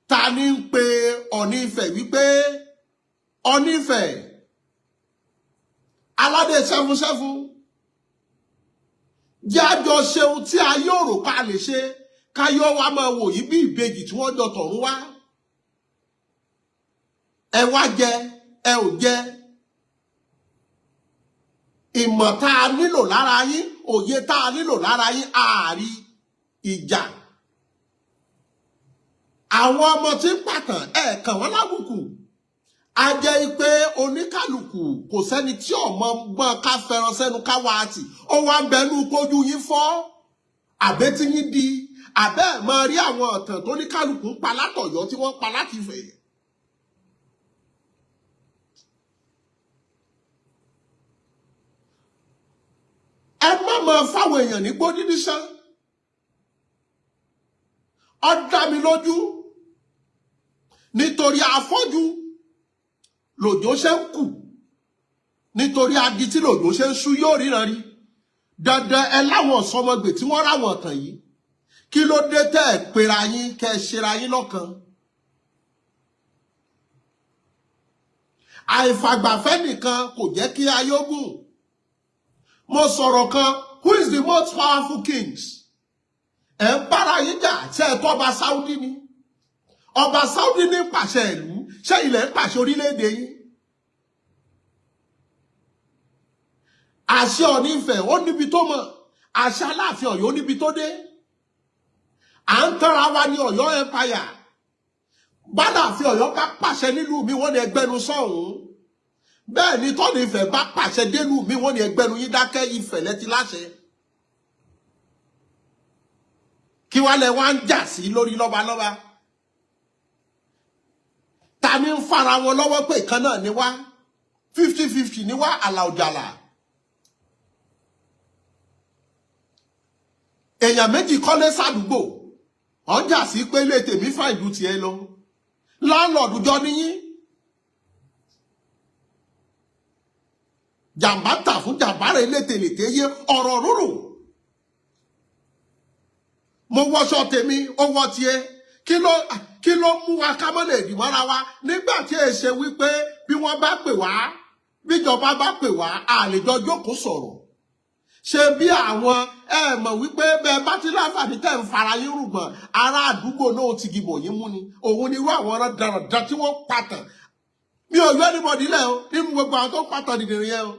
Ta ni ń pe Ọ̀ní Ifẹ̀ wípé Ọ̀ní Ifẹ̀ aládé sẹ́fúnsẹ́fún, jẹ́ àjọ ṣeun tí a yóò rò pa lè ṣe, káyọ̀ wa máa wò yí bí ìbejì tí wọ́n jọ tọ̀run wá? Ẹ wá jẹ, ẹ ò jẹ. Ìmọ̀ tá a nílò lára yín, òye tá a nílò lára yín, ààrí ìjà. Àwọn ọmọ tí ń pàtàn, ẹ kàn wọ́n lábùkù. A jẹ́ pé oníkàlùkù, kò sẹ́ni tí ọmọ gbọ́n ká fẹ́ràn sẹ́nu ká wá àtì. Ó wá ń bẹnu kójú yín fọ́, àbẹ́tí yín di àbẹ́ ẹ̀ máa rí àwọn ọ̀tàn tó ní kálukú ń pa látọ̀yọ́ tí wọ́n ń pa láti Ifẹ̀. Ẹ má máa fáwọn èèyàn ní gbódídí sán. Ó dá mi lójú, nítorí afọ́jú lòjó ṣe ń kù, nítorí agití lòjó ṣe ń sú, yóò ríran rí dandan. Ẹ láwọn ọ̀sọ́mọgbè tí wọ́n ráwọn ọ̀tàn yìí. Kí ló dé tẹ́ ẹ̀ pera yín, kẹ́ ẹ ṣera yín lọ́kan? Àìfàgbàfẹ́ nìkan kò jẹ́ kí ayé gùn. Mo sọ̀rọ̀ kan, who is the most powerful kings? Ẹ̀ ń bára yín jà. Ṣé ẹ tọ́ ọba Saudi ni? Ọba Saudi ní pàṣẹ ìlú, ṣé ilẹ̀ ń pàṣẹ orílẹ̀-èdè yín? Àṣẹ Ọọ̀ni Ifẹ̀ ó níbi tó mọ̀, àṣẹ Aláàfin Ọ̀yọ́ ó níbi tó dé. À ń tọ́ra wa ní Ọ̀yọ́ Empire. Bálàfin Ọ̀yọ́ bá pàṣẹ nílùú mi, wọ́n ní ẹgbẹ́nu sọ̀hún. Bẹ́ẹ̀ ni tọ́ni Ifẹ̀ bá pàṣẹ délùú mi, wọ́n ní ẹgbẹ́nu yín dákẹ́. Ifẹ̀ lẹ́ti láṣẹ. Kí wá lẹ wá ń jà sí lórí lọ́balọ́ba? Ta ni ń fara wọn lọ́wọ́ pé ìkan náà ni wá? 50-50 ni wá, àlàòjàlà. Èèyàn méjì kọ́lé sádùúgbò, ọ̀ ń jà sí pé ilé tèmi fà ìlú tiẹ̀ lọ. Láńlọ́ọ̀dù jọ níyín. Jàǹbá tà fún jàǹbá rẹ̀ lételète yé ọ̀rọ̀ rúrù. Mo wọṣọ tèmi, ó wọ tiẹ̀. Kí ló mú wa ká mọ́ lè dì mọ́ra wa nígbà tí ẹ ṣe wípé bí wọ́n bá pè wá, bíjọba bá pè wá, a lè jọ jókòó sọ̀rọ̀? Ṣe bí àwọn ẹ mọ̀ wípé bẹ́ẹ̀ bá ti láǹfààní tẹ̀ ń fara yín rùgbọ̀n, ará àdúgbò náà ti gìbò yín mú ni. Òun ni irú àwọn ọ̀rọ̀ dandan tí wọ́n pàtàn. Mi ò yọ anybody lẹ́ o nínú gbogbo àwọn tó pàtàn dìdìrín yẹn o.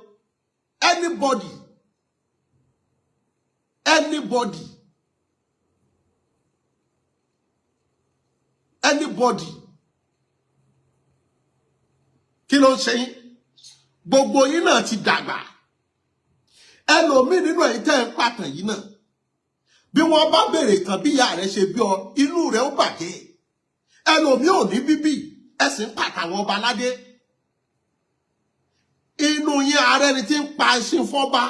Anybody, anybody, anybody. Kí ló ń ṣe yín? Gbogbo yín náà ti dàgbà. Ẹlòmíì nínú ẹ̀yin tẹ́ ń pàtàn yìí náà, bí wọ́n bá béèrè kan bí ìyá rẹ̀ ṣe bí ọ, inú rẹ̀ ó bàjẹ́. Ẹlòmíì ò ní bíbí, ẹ sì ń pàtàwọn ọba aládé. Inú yín, ààrẹ ni tí ń pa ẹṣin fọ́ba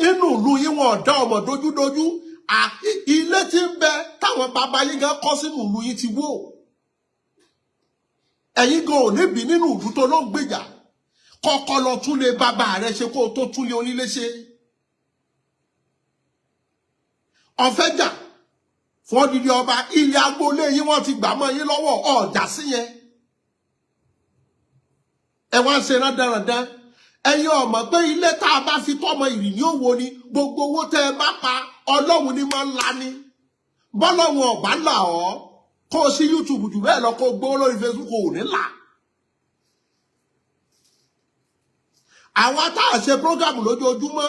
inú ìlú yín, wọn ọ̀dá ọmọ dojúdojú. Ilé tí ń bẹ táwọn bàbá yín gan kọ́ sínú ìlú yín ti wó. Ẹ̀yin gan ò níbi nínú ìlú tó ló ń gbèjà. Kọ́kọ́ lọ tún lé bàbá rẹ ṣe kó o tó tún lé onílé ṣe. Ọ̀fẹ́ jà fún odidi ọba ilé agboolé yín, wọ́n ti gbà mọ́ yín lọ́wọ́, ọ̀jà sí yẹn. Ẹ wá ń ṣe rándanrandan. Ẹ̀yin ọmọ pé ilé tá a bá fi tọ́mọ ìrì ní òwò ni. Gbogbo owó tẹ́ ẹ bá pa, Ọlọ́run ni máa ń la ni. Bọ́lọ́run ọ̀bá là ọ́, kó o sí YouTube jù bẹ́ẹ̀ lọ, kó o gbówó lórí Facebook, ò ní là. Àwa tá a ṣe program lójoojúmọ́,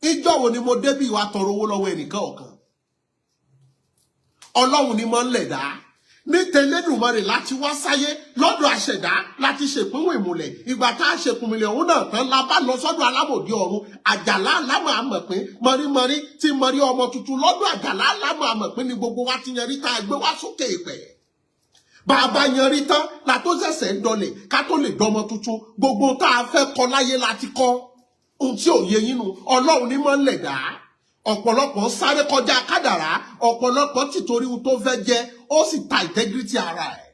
ìjọ wo ni mo débí ìwà tọrọ owó lọ́wọ́ ẹnìkan ọ̀kan? Ọlọ́run ni máa ń lẹ̀dá ní tẹlẹ́dùmarè láti wá sáyé lọ́dọ̀ àṣẹ̀dá láti ṣèpínwó ìmùlẹ̀. Ìgbà tá a ṣèpínlẹ̀ òun náà tán la bá lọ sọ́dọ̀ alábòdì ọ̀run, àjàlá alámọ̀ àmọ̀pín mọ̀rímọ̀rí tí mọ̀rí ọmọ tuntun. Lọ́dọ̀ àjàlá alámọ̀ àmọ̀pín ni gbogbo wa ti yanrí tá a gbé wá sókè ìpẹ̀. Bàbá yanrí tán la tó ṣẹ̀ṣẹ̀ ń dọlẹ̀ ká tó lè dọmọ tuntun. Gbogbo tá a fẹ́ kọ láyé la ti kọ́. Ohun tí ò yé yín nu, Ọlọ́run ní máa ń lẹ̀dá. Ọ̀pọ̀lọpọ̀ sáré kọjá kádàrá, ọ̀pọ̀lọpọ̀ ti torí ohun tó fẹ́ jẹ, ó sì ta integrity ara ẹ̀.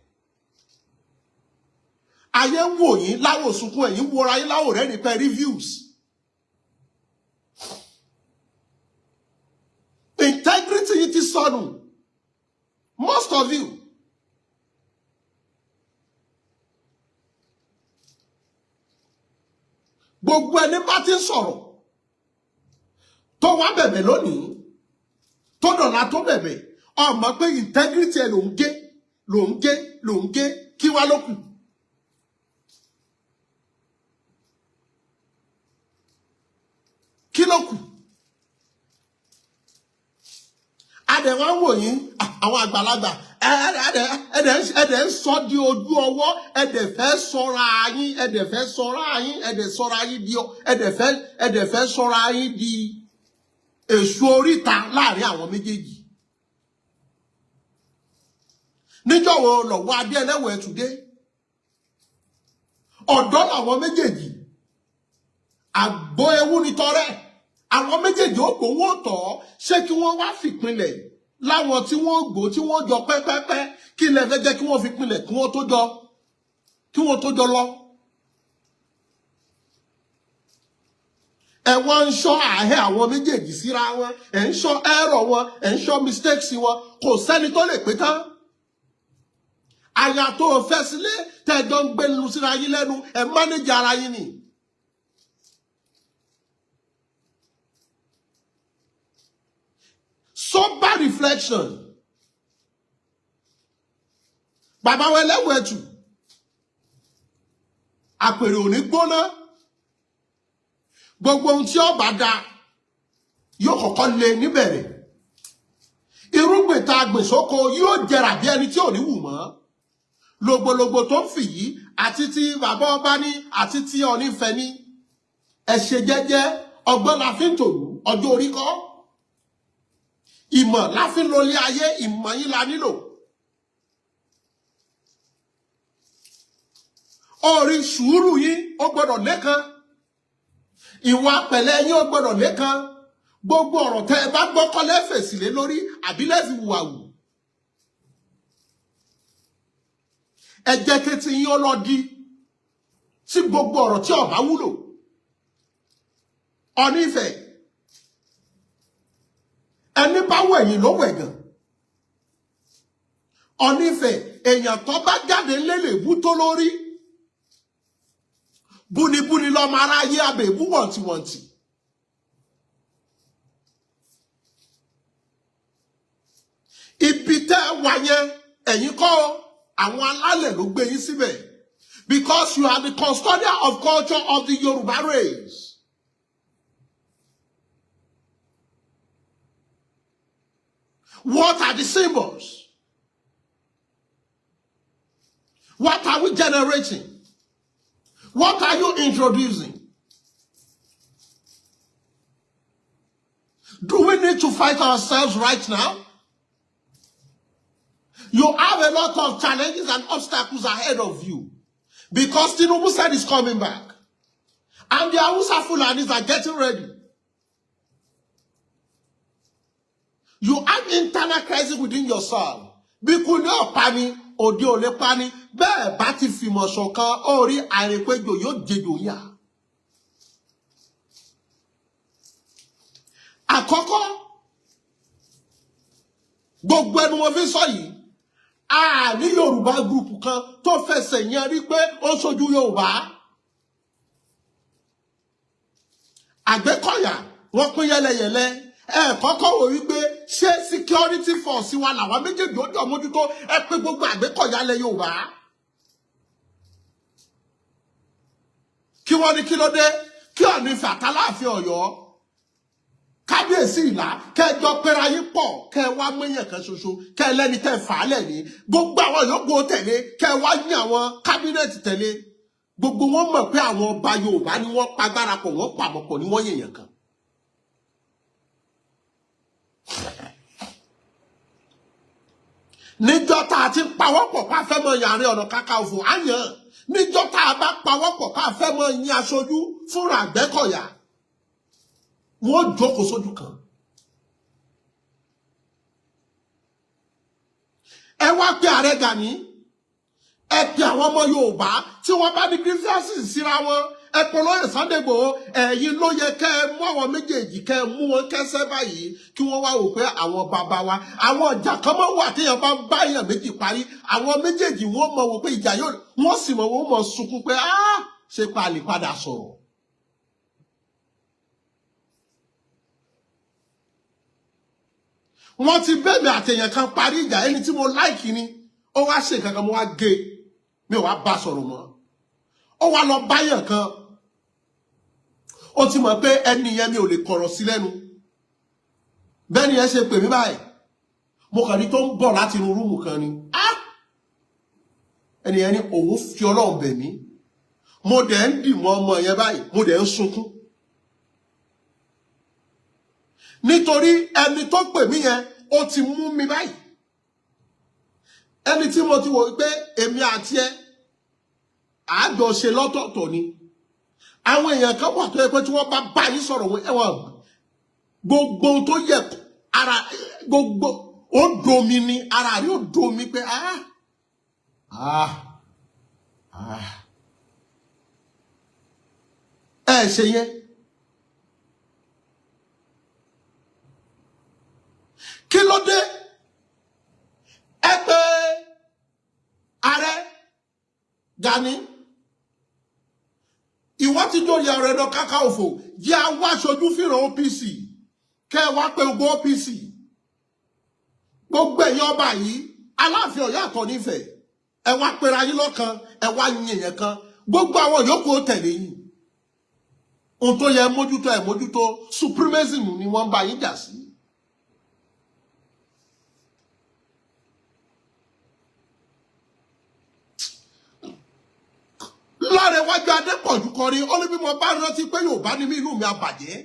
Ayé ń wò yín láwò sunkún, ẹ̀yin ń wora yín láwò rẹ́ nípa reviews. Integrity yìí ti sọnù, most of you. Gbogbo ẹni bá ti ń sọ̀rọ̀ tó wá bẹ̀bẹ̀ lónìí, tó dọ̀la tó bẹ̀bẹ̀, ọmọ pé integrity ẹ ló ń gé, ló ń gé, ló ń gé. Kí wá ló kù? Kí ló kù? Adẹ̀ wá ń wò yín, àwọn àgbàlagbà, ẹ̀dẹ̀ ń sọ di ojú ọwọ́, ẹ̀dẹ̀ fẹ́ sọra yín, ẹ̀dẹ̀ fẹ́ sọra yín, ẹ̀dẹ̀ sọra yín di, ẹ̀dẹ̀ fẹ́ sọra yín di èso oríta láàrin àwọn méjèèjì. Níjọ́ wo lọ́wọ́ adé ẹlẹ́wọ̀ ẹ̀túndé? Ọ̀dọ́ làwọn méjèèjì, àgbo ewu ni tọrẹ àwọn méjèèjì ó gbowó tọ̀. Ṣé kí wọ́n wá fìpinlẹ̀ láwọn tí wọ́n gbó tí wọ́n jọ pẹ́pẹ́pẹ́? Kí lẹ fẹ́ jẹ́ kí wọ́n fi pinlẹ̀ kí wọ́n tó jọ lọ? Ẹ wá ń ṣọ́ ààhẹ́ àwọn méjèèjì síra wọn, ẹ ń ṣọ́ error wọn, ẹ ń ṣọ́ mistakes wọn. Kò sẹ́ni tó lè pé tán. Aya tó o fẹ́ sílé, tẹ́jọ́ ń gbé lu síra yín lẹ́nu, ẹ manage ara yín ni. Sober reflection. Bàbá wa ẹlẹ́wẹ̀ẹ́tù, àpèrè ò ní gbóná. Gbogbo ohun tí ó bá da yóò kọ́kọ́ lé níbẹ̀rẹ̀. Irúgbìn tá a gbìn sóko yóò jẹrà bí ẹni tí ò ní wù mọ́. Lògbòlògbò tó ń fì yìí, àti ti bàbá ọba ní, àti ti Ọ̀nífẹ̀ ní, ẹ ṣe jẹ́jẹ́. Ọgbọ́n la fi ń tòlú, ọjọ́ orí kọ́. Ìmọ̀ la fi ń lólé ayé. Ìmọ̀ yín la nílò. Orí sùúrù yín ó gbọ́dọ̀ lékan, ìwà pẹ̀lẹ́ yín ó gbọ́dọ̀ lékan. Gbogbo ọ̀rọ̀ tẹ́ ẹ bá gbọ́ kọ́ lẹ́fẹ̀sì lé lórí àbí lẹ́fì wùwà wù. Ẹ jẹ́ kétí yín ó lọ di sí gbogbo ọ̀rọ̀ tí ó bá wúlò. Ọ̀nífẹ̀, ẹni bá wẹ̀yìn ló wẹ̀gàn. Ọ̀nífẹ̀, èèyàn tó bá jáde lélẹ̀ bú tó lórí búnibúni lọ́mọ aráyé abèbú wọ̀ntìwọ̀ntì. Ibi tẹ́ ẹ wà yẹn, ẹ̀yin kọ́ o, àwọn alálẹ̀ ló gbé yín síbẹ̀, because you are the custodian of culture of the Yoruba race. What are the symbols? What are we generating? What are you introducing? Do we need to fight ourselves right now? You have a lot of challenges and obstacles ahead of you because Tinubu said he's coming back. And the Hausa Fulanis are getting ready. You have internal crisis within yourself. Bí kú ní ọ̀pá ni, òde ò lè pa ni, bẹ́ẹ̀ bá ti fìmọ̀ ṣọ̀kan, ó rí àìrìnpéjò yóò jẹjò yà. Àkọ́kọ́, gbogbo ẹnu mo fi sọ yìí, a ní Yorùbá group kan tó fẹsẹ̀ yẹn rí pé ó ṣojú Yorùbá. Àgbékọ̀yà wọ́n pín yẹlẹyẹlẹ. Ẹ kọ́kọ́ wò wípé ṣé security force wa làwọn méjèèjì ó jọ mójútó. Ẹ pé gbogbo Àgbékọ̀yà lẹ Yorùbá. Kí wọ́n ní kí ló dé kí Ọ̀ọ̀ni fàtàláàfin Ọ̀yọ́, kábíyèsí Ìlá, kẹjọ pera yín pọ̀, kẹ wá mẹ́yàn kan ṣoṣo, kẹ lẹ́ni tẹ fà á lẹ̀ ní gbogbo àwọn yòókù ó tẹ̀lé, kẹ wá ní àwọn cabinet tẹ̀lé. Gbogbo wọn mọ̀ pé àwọn ọba Yorùbá ni wọ́n pagbára pọ̀, wọ́n pàmò pọ̀ ní wọ́n yèèyàn kan. Níjọ́ tá a ti pawọ́pọ̀ ká fẹ́ mọ Ààrẹ Ọ̀nà Kakanfò àyàn, níjọ́ tá a bá pawọ́pọ̀ ká fẹ́ mọ yan aṣojú fúnra Àgbẹ̀kọ̀yà, wọ́n jókòó sójú kan. Ẹ wá pé ààrẹ Gani, ẹ pe àwọn ọmọ Yorùbá tí wọ́n bá ní grievances síra wọn, ẹ pe olóyè Sunday Igboho. Ẹ̀yin ló yẹ kẹ́ ẹ mú àwọn méjèèjì, kẹ́ ẹ mú wọn kẹ́sẹ́ báyìí, kí wọ́n wá wò pé àwọn bàbá wa, àwọn ìjà kan mọ́ wà téèyàn bá ń bá èèyàn méjì parí, àwọn méjèèjì wọ́n mọ̀ wò pé ìjà yóò, wọ́n sì mọ̀, wọ́n mọ̀ sunkún pé, ah, ṣé pa lè padà sọ̀rọ̀. Wọ́n ti bẹ́ẹ̀mì àtẹ̀yàn kan parí ìjà. Ẹni tí mo like ni, ó wá ṣe nǹkan kan, mo wá gé, mi ò wá bá sọ̀rọ̀ mọ́. Ó wá lọ báyàn kan, ó ti mọ̀ pé ẹni yẹn mi ò lè kọ̀rọ̀ sí lẹ́nu. Bẹ́ẹ̀ ni ẹ ṣe pè mí báyìí, mo kàn ní tó ń bọ̀ láti inú room kan ni. Ah, ẹni yẹn ní òun fi Ọlọ́run bẹ̀ mí. Mo dẹ̀ ń dì mọ́ ọmọ yẹn báyìí, mo dẹ̀ ń sunkún, nítorí ẹni tó pè mí yẹn, ó ti mú mi báyìí. Ẹni tí mo ti wò pé èmi àti ẹ àjọṣe lọ́tọ̀ọ̀tọ̀ ni. Àwọn èèyàn kan wà tó yẹ pé tí wọ́n bá bá yín sọ̀rọ̀, wọn ẹ̀wọ̀n gbogbo tó yẹ ara gbogbo ó domi ni, ara rí ó domi pé ah, ah, ah, ẹ ṣe yẹn. Gani, ìwọ ti jóye Ààrẹ Ọ̀nà Kakanfò, jẹ́ àwa aṣojú fìràn OPC, kẹ́ ẹ wá pé gbogbo OPC, gbogbo ẹ̀yin ọba yìí, Aláàfin Ọ̀yọ́ àtọ̀ nífẹ̀ẹ́, ẹ wá pera yín lọ́kan, ẹ wá yin èèyàn kan, gbogbo àwọn yòókù ó tẹ̀lé yín. Ohun tó yẹ mójútó, ẹ mójútó. Supremacism ni wọ́n ń bá yín jà sí. Lárẹ̀wájú Adépọ̀jù kọrin, ó ní bí mo bá rántí pé Yorùbá ní mí, inú mi á bàjẹ́.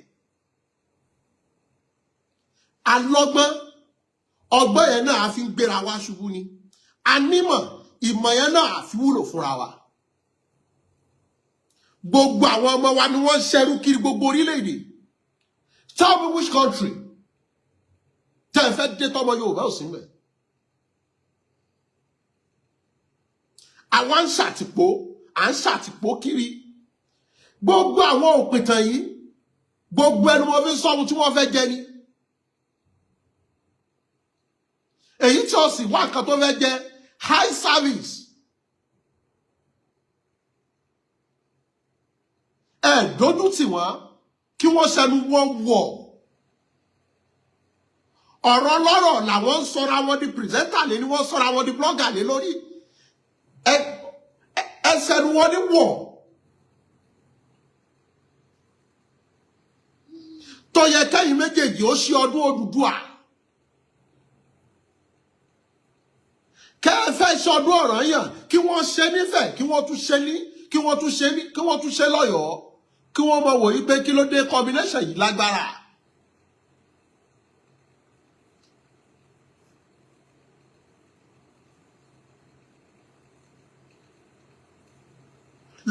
Alọ́gbọ́n, ọgbọ́n yẹn náà a fi ń gbéra wá ṣubú ni. Anímọ̀, ìmọ̀ yẹn náà a fi wúlò fúnra wa. Gbogbo àwọn ọmọ wa ni wọ́n ń ṣẹrú kiri gbogbo orílẹ̀-èdè. Tell me which country tẹ́ ẹ fẹ́ dé tọ́mọ Yorùbá ò sí mẹ́. Àwa ń ṣàtìpó, à ń ṣàtìpó kiri. Gbogbo àwọn òpìtàn yìí, gbogbo ẹnu wọn fi ń sọ ohun tí wọ́n fẹ́ jẹ ni. Èyí tí ó sì wá nǹkan tó fẹ́ jẹ, high service. Ẹ dójú tì wọ́n kí wọ́n ṣẹnu wọn wọ̀. Ọ̀rọ̀ lọ́rọ̀ làwọn ń sọra wọn di presenter lé ní, wọ́n sọra wọn di blogger lé lórí. Ẹ ṣẹnu wọn ní wọ̀. Tó yẹ kẹ́yìn méjèèjì ó ṣe ọdún Odùduwà, kẹ́ ẹ fẹ́ ṣọdún Ọ̀rànyàn, kí wọ́n ṣe nífẹ̀ẹ́, kí wọ́n tún ṣe ní, kí wọ́n tún ṣe ní, kí wọ́n tún ṣe lọ́yọ̀ọ́, kí wọ́n mọ̀ wòye pé kí ló dé, combination yìí lágbára.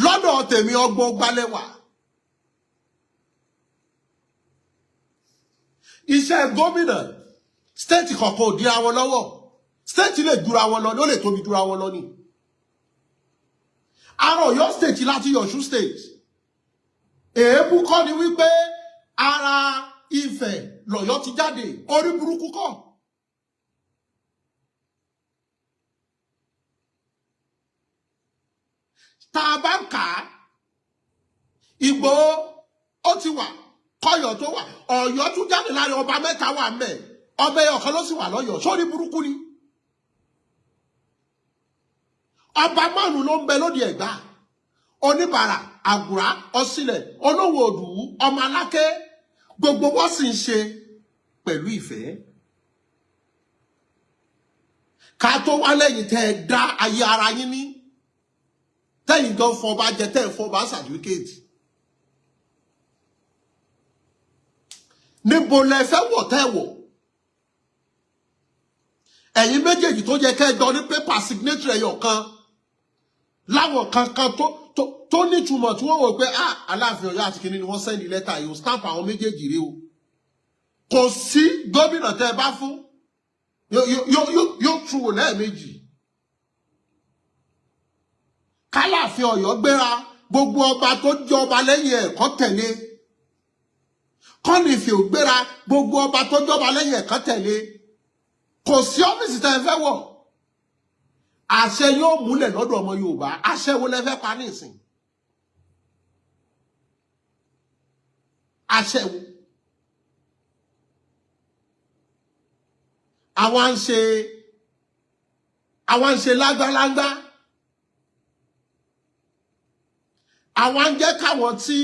Lọ́dọ̀ tèmi, ọgbọ́n gbalẹ́wà. Iṣẹ́ gómìnà state kọ̀ọ̀kan ò dira wọn lọ́wọ́. State lè jura wọn lọ, ó lè tóbi jura wọn lọ ni. Ara Ọ̀yọ́ State láti Ọ̀ṣun State. Èébú kọ́ ni wípé ara Ifẹ̀ lọ̀yọ́ ti jáde, orí burúkú kọ́. Tá a bá ń kà á, Ìgbòho ó ti wà kọ́yọ̀ tó wà, Ọ̀yọ́ tún jáde láàrin, ọba mẹ́ta wà mẹ́, ọba ẹyọ kan ló sì wà lọ́yọ̀ọ́. Sórí burúkú ni. Ọba márùn ló ń bẹ lóde Ẹ̀gbá: Oníbàrà, Àgùrá, Ọsílẹ̀, Olówó Òdùwú, Ọmọ Aláké. Gbogbo wọn sì ń ṣe pẹ̀lú ìfẹ́. Ká tó wá lẹ́yìn tẹ́ ẹ dá ayé ara yín ní, tẹ́yìn gan fọba jẹ, tẹ́ ẹ fọba certificate. Níbo lẹ fẹ́ wọ̀ tẹ́ wọ̀? Ẹ̀yin méjèèjì tó yẹ kẹ́ ẹ jọ ní paper signatory ẹyọ kan láwọn kankan tó nítumọ̀, tí wọ́n wò pé, ah, Aláàfin Ọ̀yọ́ àti kìnìún ni wọ́n send lẹ́tà yìí o, stamp àwọn méjèèjì rí o. Kò sí gómìnà tẹ́ ẹ bá fún yóò tún wò lẹ́ẹ̀mejì. Kálàfin Ọ̀yọ́ gbéra, gbogbo ọba tó jẹ́ ọba lẹ́yìn ẹ̀ kó tẹ̀lé. Kọ́nìfì ò gbéra, gbogbo ọba tó jọba lẹ́yìn ẹ̀ kó tẹ̀lé. Kò sí ọ́fíìsì tẹ́ ẹ fẹ́ wọ̀, àṣẹ yóò múlẹ̀ lọ́dọ̀ ọmọ Yorùbá. Àṣẹ wo lẹ fẹ́ pa nísìn? Àṣẹ wo? Àwa ń ṣe lágbálágbá, àwa ń jẹ́ káwọn tí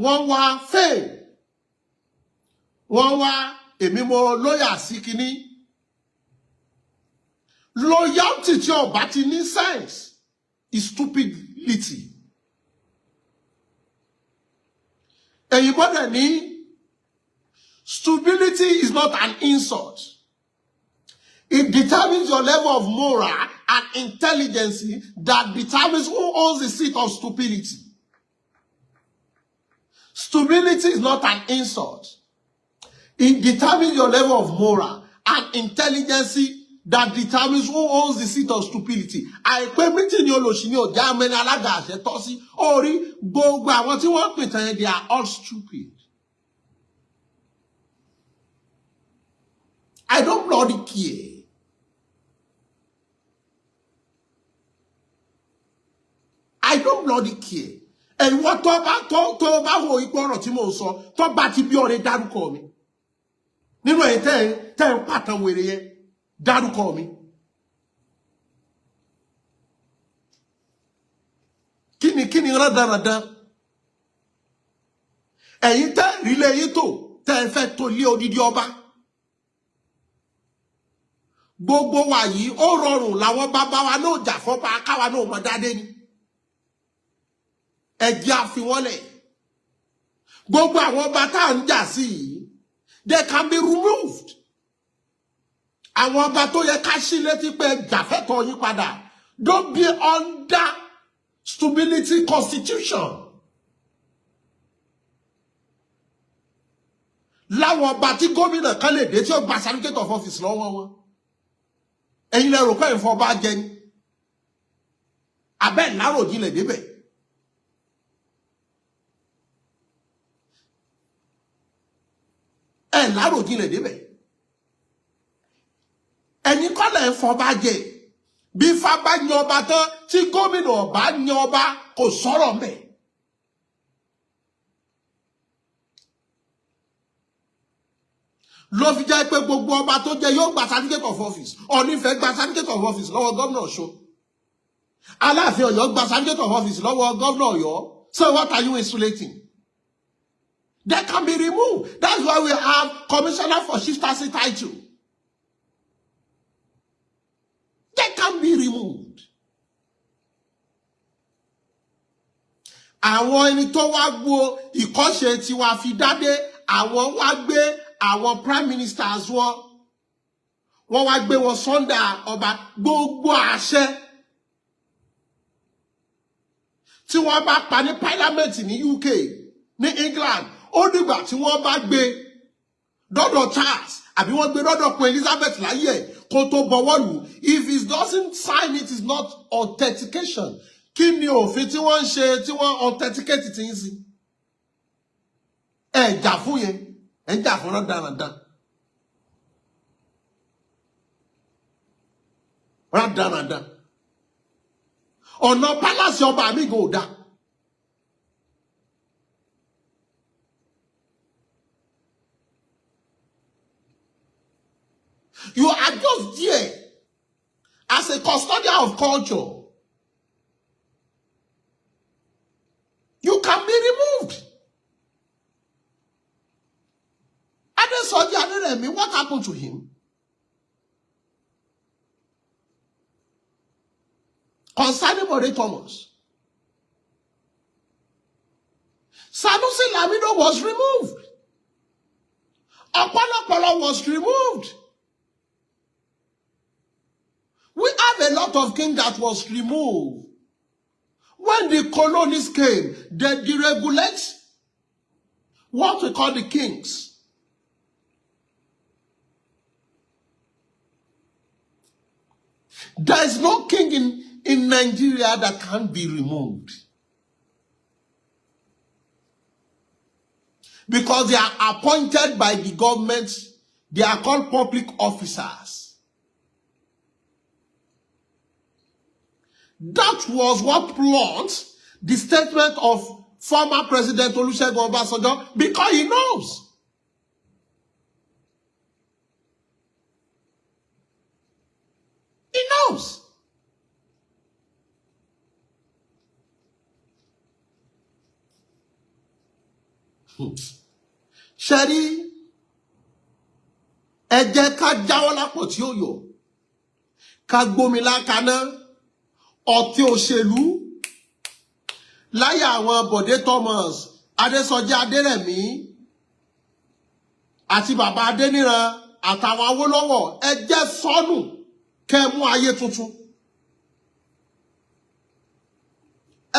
wọ́n wá fame, wọ́n wá èmi mo loyal sí kínní. Loyalty tí ó bá ti ní sense is stupidity. Èyí gbọ́dọ̀ ní, stupidity is not an insult. It determines your level of moral and intelligence that determines who owns the seat of stupidity. Stupidity is not an insult. It determines your level of moral and intelligence that determines who owns the seat of stupidity. Àìpé meeting ni olòṣì ni ò já mẹ́ni alága àṣẹ tọ́ sí. Orí gbogbo àwọn tí wọ́n pè tán yẹn, they are all stupid. I don't bloody care. bloody care. Ẹ̀wọ́ tó bá tó bá wo ipò ọ̀rọ̀ tí mò ń sọ, tó bá ti bí ọ̀rẹ́, dárúkọ mi nínú ẹ̀yìn tẹ́ ń pàtàn wèrè yẹn, dárúkọ mi. Kí ni rádaràdan ẹ̀yin tẹ́ ìrìlẹ̀ yín tó tẹ́ ẹ fẹ́ tó lé odidi ọba? Gbogbo wa yìí, ó rọrùn làwọn bàbá wa náà jà fọ́ba, káwa náà mọ̀ dáadé ni. Ẹ jẹ́ àfiwọ́lẹ̀ gbogbo àwọn ọba tá à ń jà sí yìí. They can be removed. Àwọn ọba tó yẹ ká sí létí pé jàfẹ́tọ̀ yín padà. Don't be under stupidity constitution. Láwọn ọba tí gómìnà kan lè dé tí ó gba certificate of office lọ́wọ́ wọn, ẹ̀yin lẹ rò pé ìfọ̀ bá jẹ ni abẹ́ ìláròjinlẹ̀ débẹ̀. Ẹ̀ láròjinlẹ̀ débẹ̀. Ẹ̀yin kọ́ lẹ̀ ń fọba jẹ. Bí Ifá bá yan ọba tán, tí gómìnà ọba yan ọba, kò sọ̀rọ̀ mbẹ̀. Ló fi jẹ́ pé gbogbo ọba tó jẹ yóò gba certificate of office. Ọọ̀ni Ifẹ̀ gba certificate of office lọ́wọ́ gómìnà Ọ̀ṣun. Aláàfin Ọ̀yọ́ gba certificate of office lọ́wọ́ gómìnà Ọ̀yọ́. So what are you insulating? They can be removed. That's why we have commissioner for chieftaincy title. They can be removed. Àwọn ẹni tó wá gbo ìkọ́ṣe tiwa fi dádé, àwọn wá gbé àwọn prime ministers wọn, wọ́n wá gbé wọn under ọba. Gbogbo àṣẹ tí wọ́n bá pa ní parliament ní UK, ní England, ó dìgbà tí wọ́n bá gbé dọ́dọ̀ Charles àbí wọ́n gbé dọ́dọ̀ Queen Elizabeth láyé ẹ̀ kó tó bọwọ́ lù. If it doesn't sign it, is not authentication. Kí ni òfin tí wọ́n ń ṣe tí wọ́n authenticate ti ń sí? Ẹ jà fún yẹn, ẹ ń jà fún rádaràdan rádaràdan. Ọ̀nà palace ọba mi gan ò dáa. You are just there as a custodian of culture. You can be removed. Adesoji Aderemi, what happened to him? Concerning Bode Thomas, Sanusi Lamido was removed. Opolopolo was removed. We have a lot of king that was removed. When the colonies came, they deregulate what we call the kings. There is no king in Nigeria that can be removed. Because they are appointed by the government, they are called public officers. That was what blunt the statement of former President Olusegun Obasanjo, because he knows. He knows. Ṣẹ́rí, ẹ jẹ́ ká jáwọ́ lápò tí ó yọ, ká gbómi lákaná ọtí òṣèlú láyé àwọn Bọ̀dé Thomas, Adésọjí Adérẹ̀mí àti bàbá Adéníran àtàwọn Awólọ́wọ̀. Ẹ jẹ́ sọnù kẹ́ mú ayé tuntun.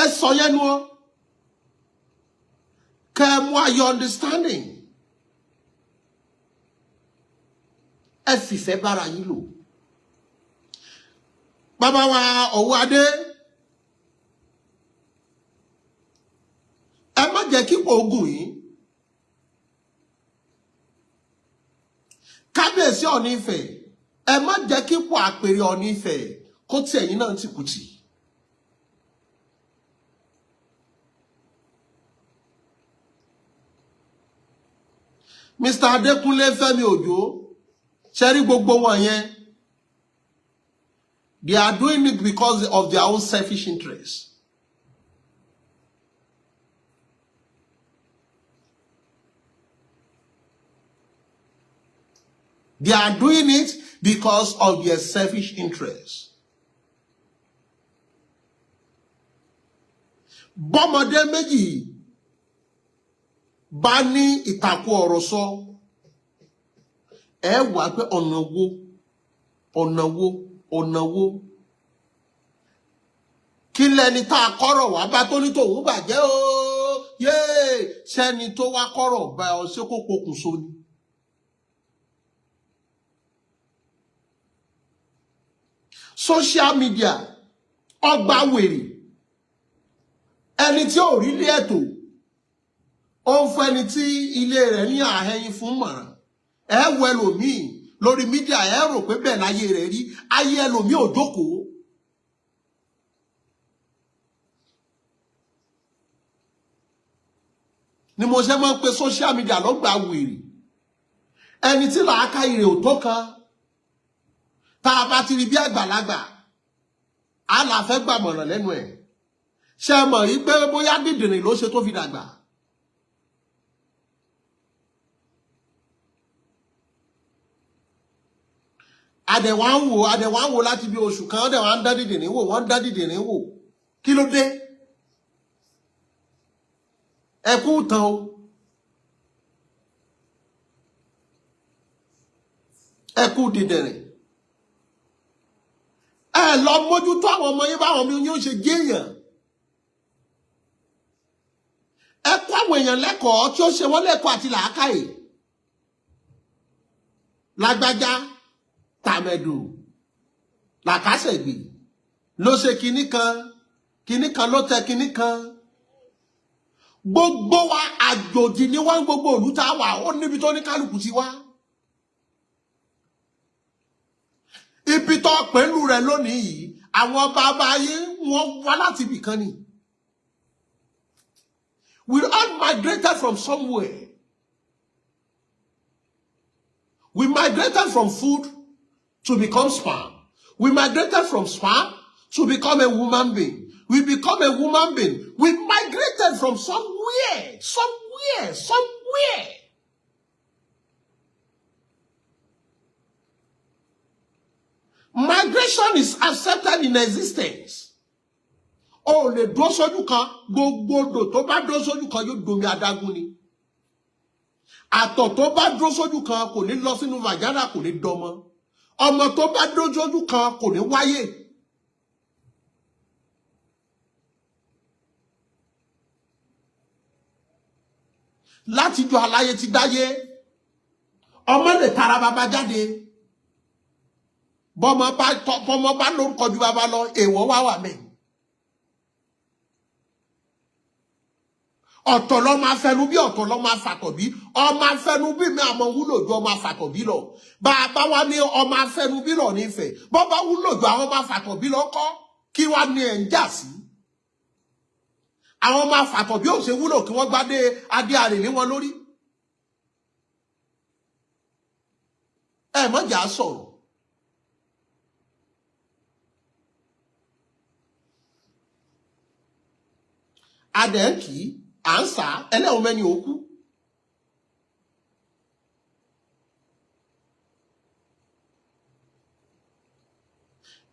Ẹ sọ yẹn nu ọ kẹ́ mú ayé understanding. Ẹ fìfẹ́ bára yín lò. Bàbá wa ọ̀wọ́ adé, ẹ má jẹ́ kíkọ ogun yìí. Kábíyèsí Ọọ̀ni Ifẹ̀, ẹ má jẹ́ kíkọ àpèrè Ọọ̀ni Ifẹ̀ kó tí ẹ̀yin náà ti kùtì. Mr. Adékúnlé Fẹ́mi Òjó, ṣe rí gbogbo wọn yẹn, they are doing it because of their own selfish interest. They are doing it because of their selfish interest. Bọ́mọdé méjì bá ní ìtàkùn ọ̀rọ̀ sọ, ẹ wà pé ọ̀nà wo, ọ̀nà wo, ọ̀nà wo, kí lẹni tá a kọ́rọ̀ wá bá tó ní tòun bàjẹ́ o? Yéè, sẹ́ni tó wá kọ́rọ̀ bá ọ, ṣé kó pokùnso ni? Social media ọgbà wèrè. Ẹni tí ò rí ilé ẹ̀tọ́, ó ń fún ẹni tí ilé rẹ̀ ní àhẹyìn fún mọ̀ràn. Ẹ wo ẹlòmíì lórí media, ẹ rò pé bẹ́ẹ̀ láyé rẹ̀ rí. Ayé ẹlòmíì ò jókòó. Ni mo ṣe máa ń pe social media lọ́gbà wèrè. Ẹni tí làákàyè rẹ̀ ò tó kan, tá a bá ti rí bí àgbàlagbà, á là fẹ́ gbàmọ̀ràn lẹ́nu ẹ̀. Ṣe mọ̀ rí pé bóyá dìdìrìn ló ṣe tó fi dàgbà? Àdẹ̀wà ń wò, àdẹ̀wà ń wò láti bí oṣù kan, àdẹ̀wà ń dá dìdìrín wò, wọ́n ń dá dìdìrín wò. Kí ló dé? Ẹ kú tán o, ẹ kú dìdìrín. Ẹ lọ mójútó àwọn ọmọ yín, báwọn ọmọ yín ó ṣe jéèyàn. Ẹ kọ́ àwọn èèyàn lẹ́kọ̀ọ́ tí ó ṣe wọ́n lẹ́kọ̀ọ́ àti làákàyè. Lágbájá, tàmẹ̀dù, làkàṣègbè ló ṣe kinní kan, kinní kan ló tẹ kinní kan. Gbogbo wa, àjòjì ni wọ́n. Gbogbo òlú tá a wà, ó níbi tó ní kálukú ti wá. Ibi tó pẹ̀lú rẹ̀ lónìí yìí, àwọn bàbá yín, wọ́n wá láti ibì kan ni. We all migrated from somewhere. We migrated from food to become sperm. We migrated from sperm to become a woman being. We become a woman being. We migrated from somewhere, somewhere, somewhere. Migration is accepted in existence. O lè dúró sójú kan. Gbogbo odò tó bá dúró sójú kan yóò domi adágún ni. Àtọ̀ tó bá dúró sójú kan kò ní lọ sínú vagina, kò ní dọmọ. Ọmọ tó bá dúró sójú kan kò ní wáyé. Látijọ́ aláyé ti dáyé, ọmọ lè tara bàbá jáde. Bọ́mọ bá tọ́, bọ́mọ bá lórúkọ ju bàbá lọ, èèwọ̀ wá wà mẹ́. Ọ̀tọ̀ lọ́ máa fẹnu bí, ọ̀tọ̀ lọ́ máa fàtọ̀ bí. Ọmọ afẹnu bí mi àmọ́ wúlò ju ọmọ afàtọ̀ bí lọ. Bàbá wa ní ọmọ afẹnu bí lọ nífẹ̀ẹ́, bọ́bá wúlò ju àwọn ọmọ afàtọ̀ bí lọ kọ́, kí wá ní ẹ̀ ń jà sí? Àwọn ọmọ afàtọ̀ bí ò ṣe wúlò kí wọ́n gbádé adé àrè lé wọn lórí. Ẹ mọ̀jà sọ̀rọ̀. Adẹ̀ ń kì í, à ń sà ẹlẹ́wọ̀n mẹ́ni òkú.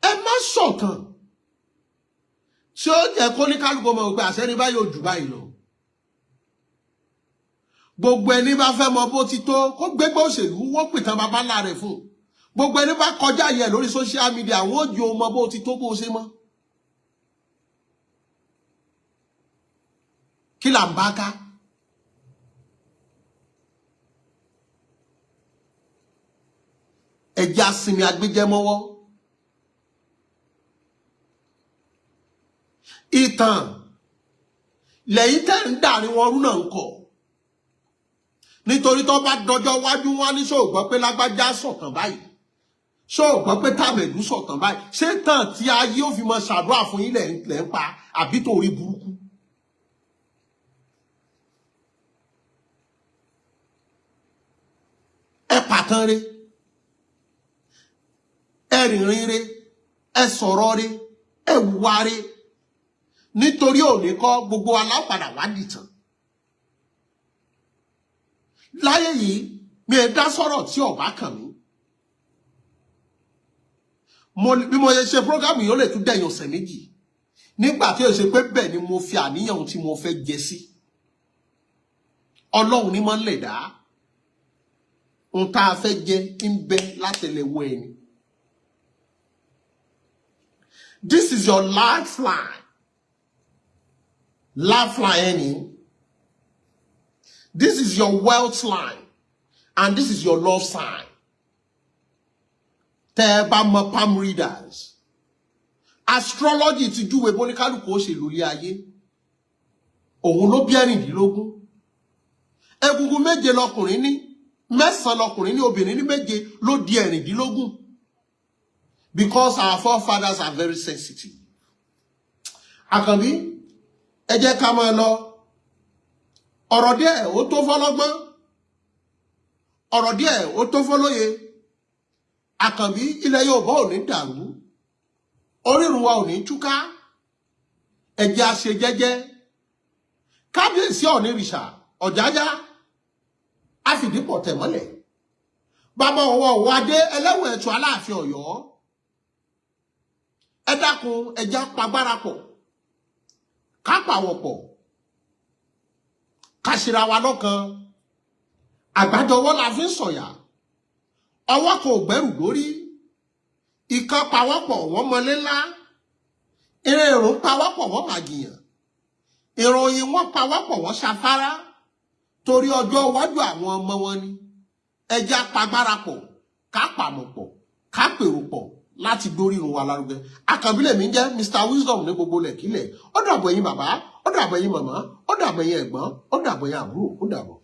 Ẹ má sọ̀tàn tí ó jẹ́ kó ní kálukú ọmọ òpin àṣẹ ní báyìí ò jù báyìí lọ. Gbogbo ẹni bá fẹ́ mọ bó ti tó, kó gbégbá òṣèlú, wọ́n pìtàn bàbá ńlá rẹ̀ fún un. Gbogbo ẹni bá kọjá yẹ lórí social media, wọ́n ó ju mọ bó ti tó, bó ṣe mọ́. Kí là ń bá ká? Ẹjẹ́ asinmi agbẹjẹmọ́wọ́. Ìtàn lẹ́yìn tẹ́ ń dàrin wọn rú náà ń kọ̀, nítorí tó bá dọjọ́ wájú, wọn ní ṣó gbọ́ pé lágbájá sọ̀tàn báyìí? Ṣó gbọ́ pé tàmẹ̀dù sọ̀tàn báyìí? Ṣé tàn tí ayé ò fi mọ ṣàdúrà fún yín lẹ́ ń pa, àbí torí burúkú? Pàtàn re, ẹ rìnrìn re, ẹ sọ̀rọ̀ re, ẹ wùwà re, nítorí òní kọ́, gbogbo alápadà wá dìtàn láyé yìí. Mi ẹ dá sọ̀rọ̀ tí ọ̀bá kàn mí. Mo bí mo ṣe ṣe program yìí, ó lè tún dẹ̀yìn ọ̀sẹ̀ 2, nígbà tí ó ṣe pé bẹ́ẹ̀ ni mo fi àníyàn ohun tí mo fẹ́ jẹ sí. Ọlọ́run ní máa ń lè dá ohun tá a fẹ́ jẹ ń bẹ látẹlẹwọ́ ẹni. This is your lifeline. Lifeline ẹni. This is your wealth line and this is your love sign. Tẹ́ ẹ bá mọ palm readers, astrology ti júwe bóníkálùkù ó ṣe lórí ayé. Òun ló bí 16. Egungun méje lọkùnrin ní, mẹ́sàn-án lọkùnrin ní, obìnrin ní méje, ló di 16, because our forefathers are very sensitive. Àkànbí, ẹ jẹ́ ká máa lọ. Ọ̀rọ̀ díẹ̀ ó tó fọlọ́gbọ́n, ọ̀rọ̀ díẹ̀ ó tó fọlóye. Àkànbí, ilẹ̀ Yorùbá ò ní dàrú, orírun wa ò ní túká. Ẹ jẹ́ á ṣe jẹ́jẹ́. Kábíyèsí Ọ̀nìrìṣà Ọ̀jájá àfìdípọ̀ tẹ̀mọ́lẹ̀, bàbá ọwọ́ ọwọ́ adé ẹlẹ́wọ̀n ẹ̀tọ́, Aláàfin Ọ̀yọ́, ẹ dákun, ẹ jẹ́ á pagbára pọ̀, ká pàwọ̀ pọ̀, ká ṣera wa lọ́kan. Àgbájọwọ́ la fi ń sọ̀yà, ọwọ́ kò gbẹ́rù lórí. Ìkan pawọ́pọ̀, wọ́n mọlé ńlá. Eré èrò pawọ́pọ̀, wọ́n màgìyàn. Ìròyìn wọn pawọ́pọ̀, wọ́n ṣafárá, torí ọjọ́ iwájú àwọn ọmọ wọn ni. Ẹ jẹ́ á pagbára pọ̀, ká pàmò pọ̀, ká pèrò pọ̀ láti gbórírun wa lárugẹ. Àkànbí lèmi ń jẹ́, Mr Wisdom ní gbogbo lẹ̀kílẹ̀. Ó dàbọ̀ ẹ̀yin bàbá, ó dàbọ̀ ẹ̀yin màmá, ó dàbọ̀ ẹ̀yin ẹ̀gbọ́n, ó dàbọ̀ ẹ̀yin àbúrò, ó dàbọ̀.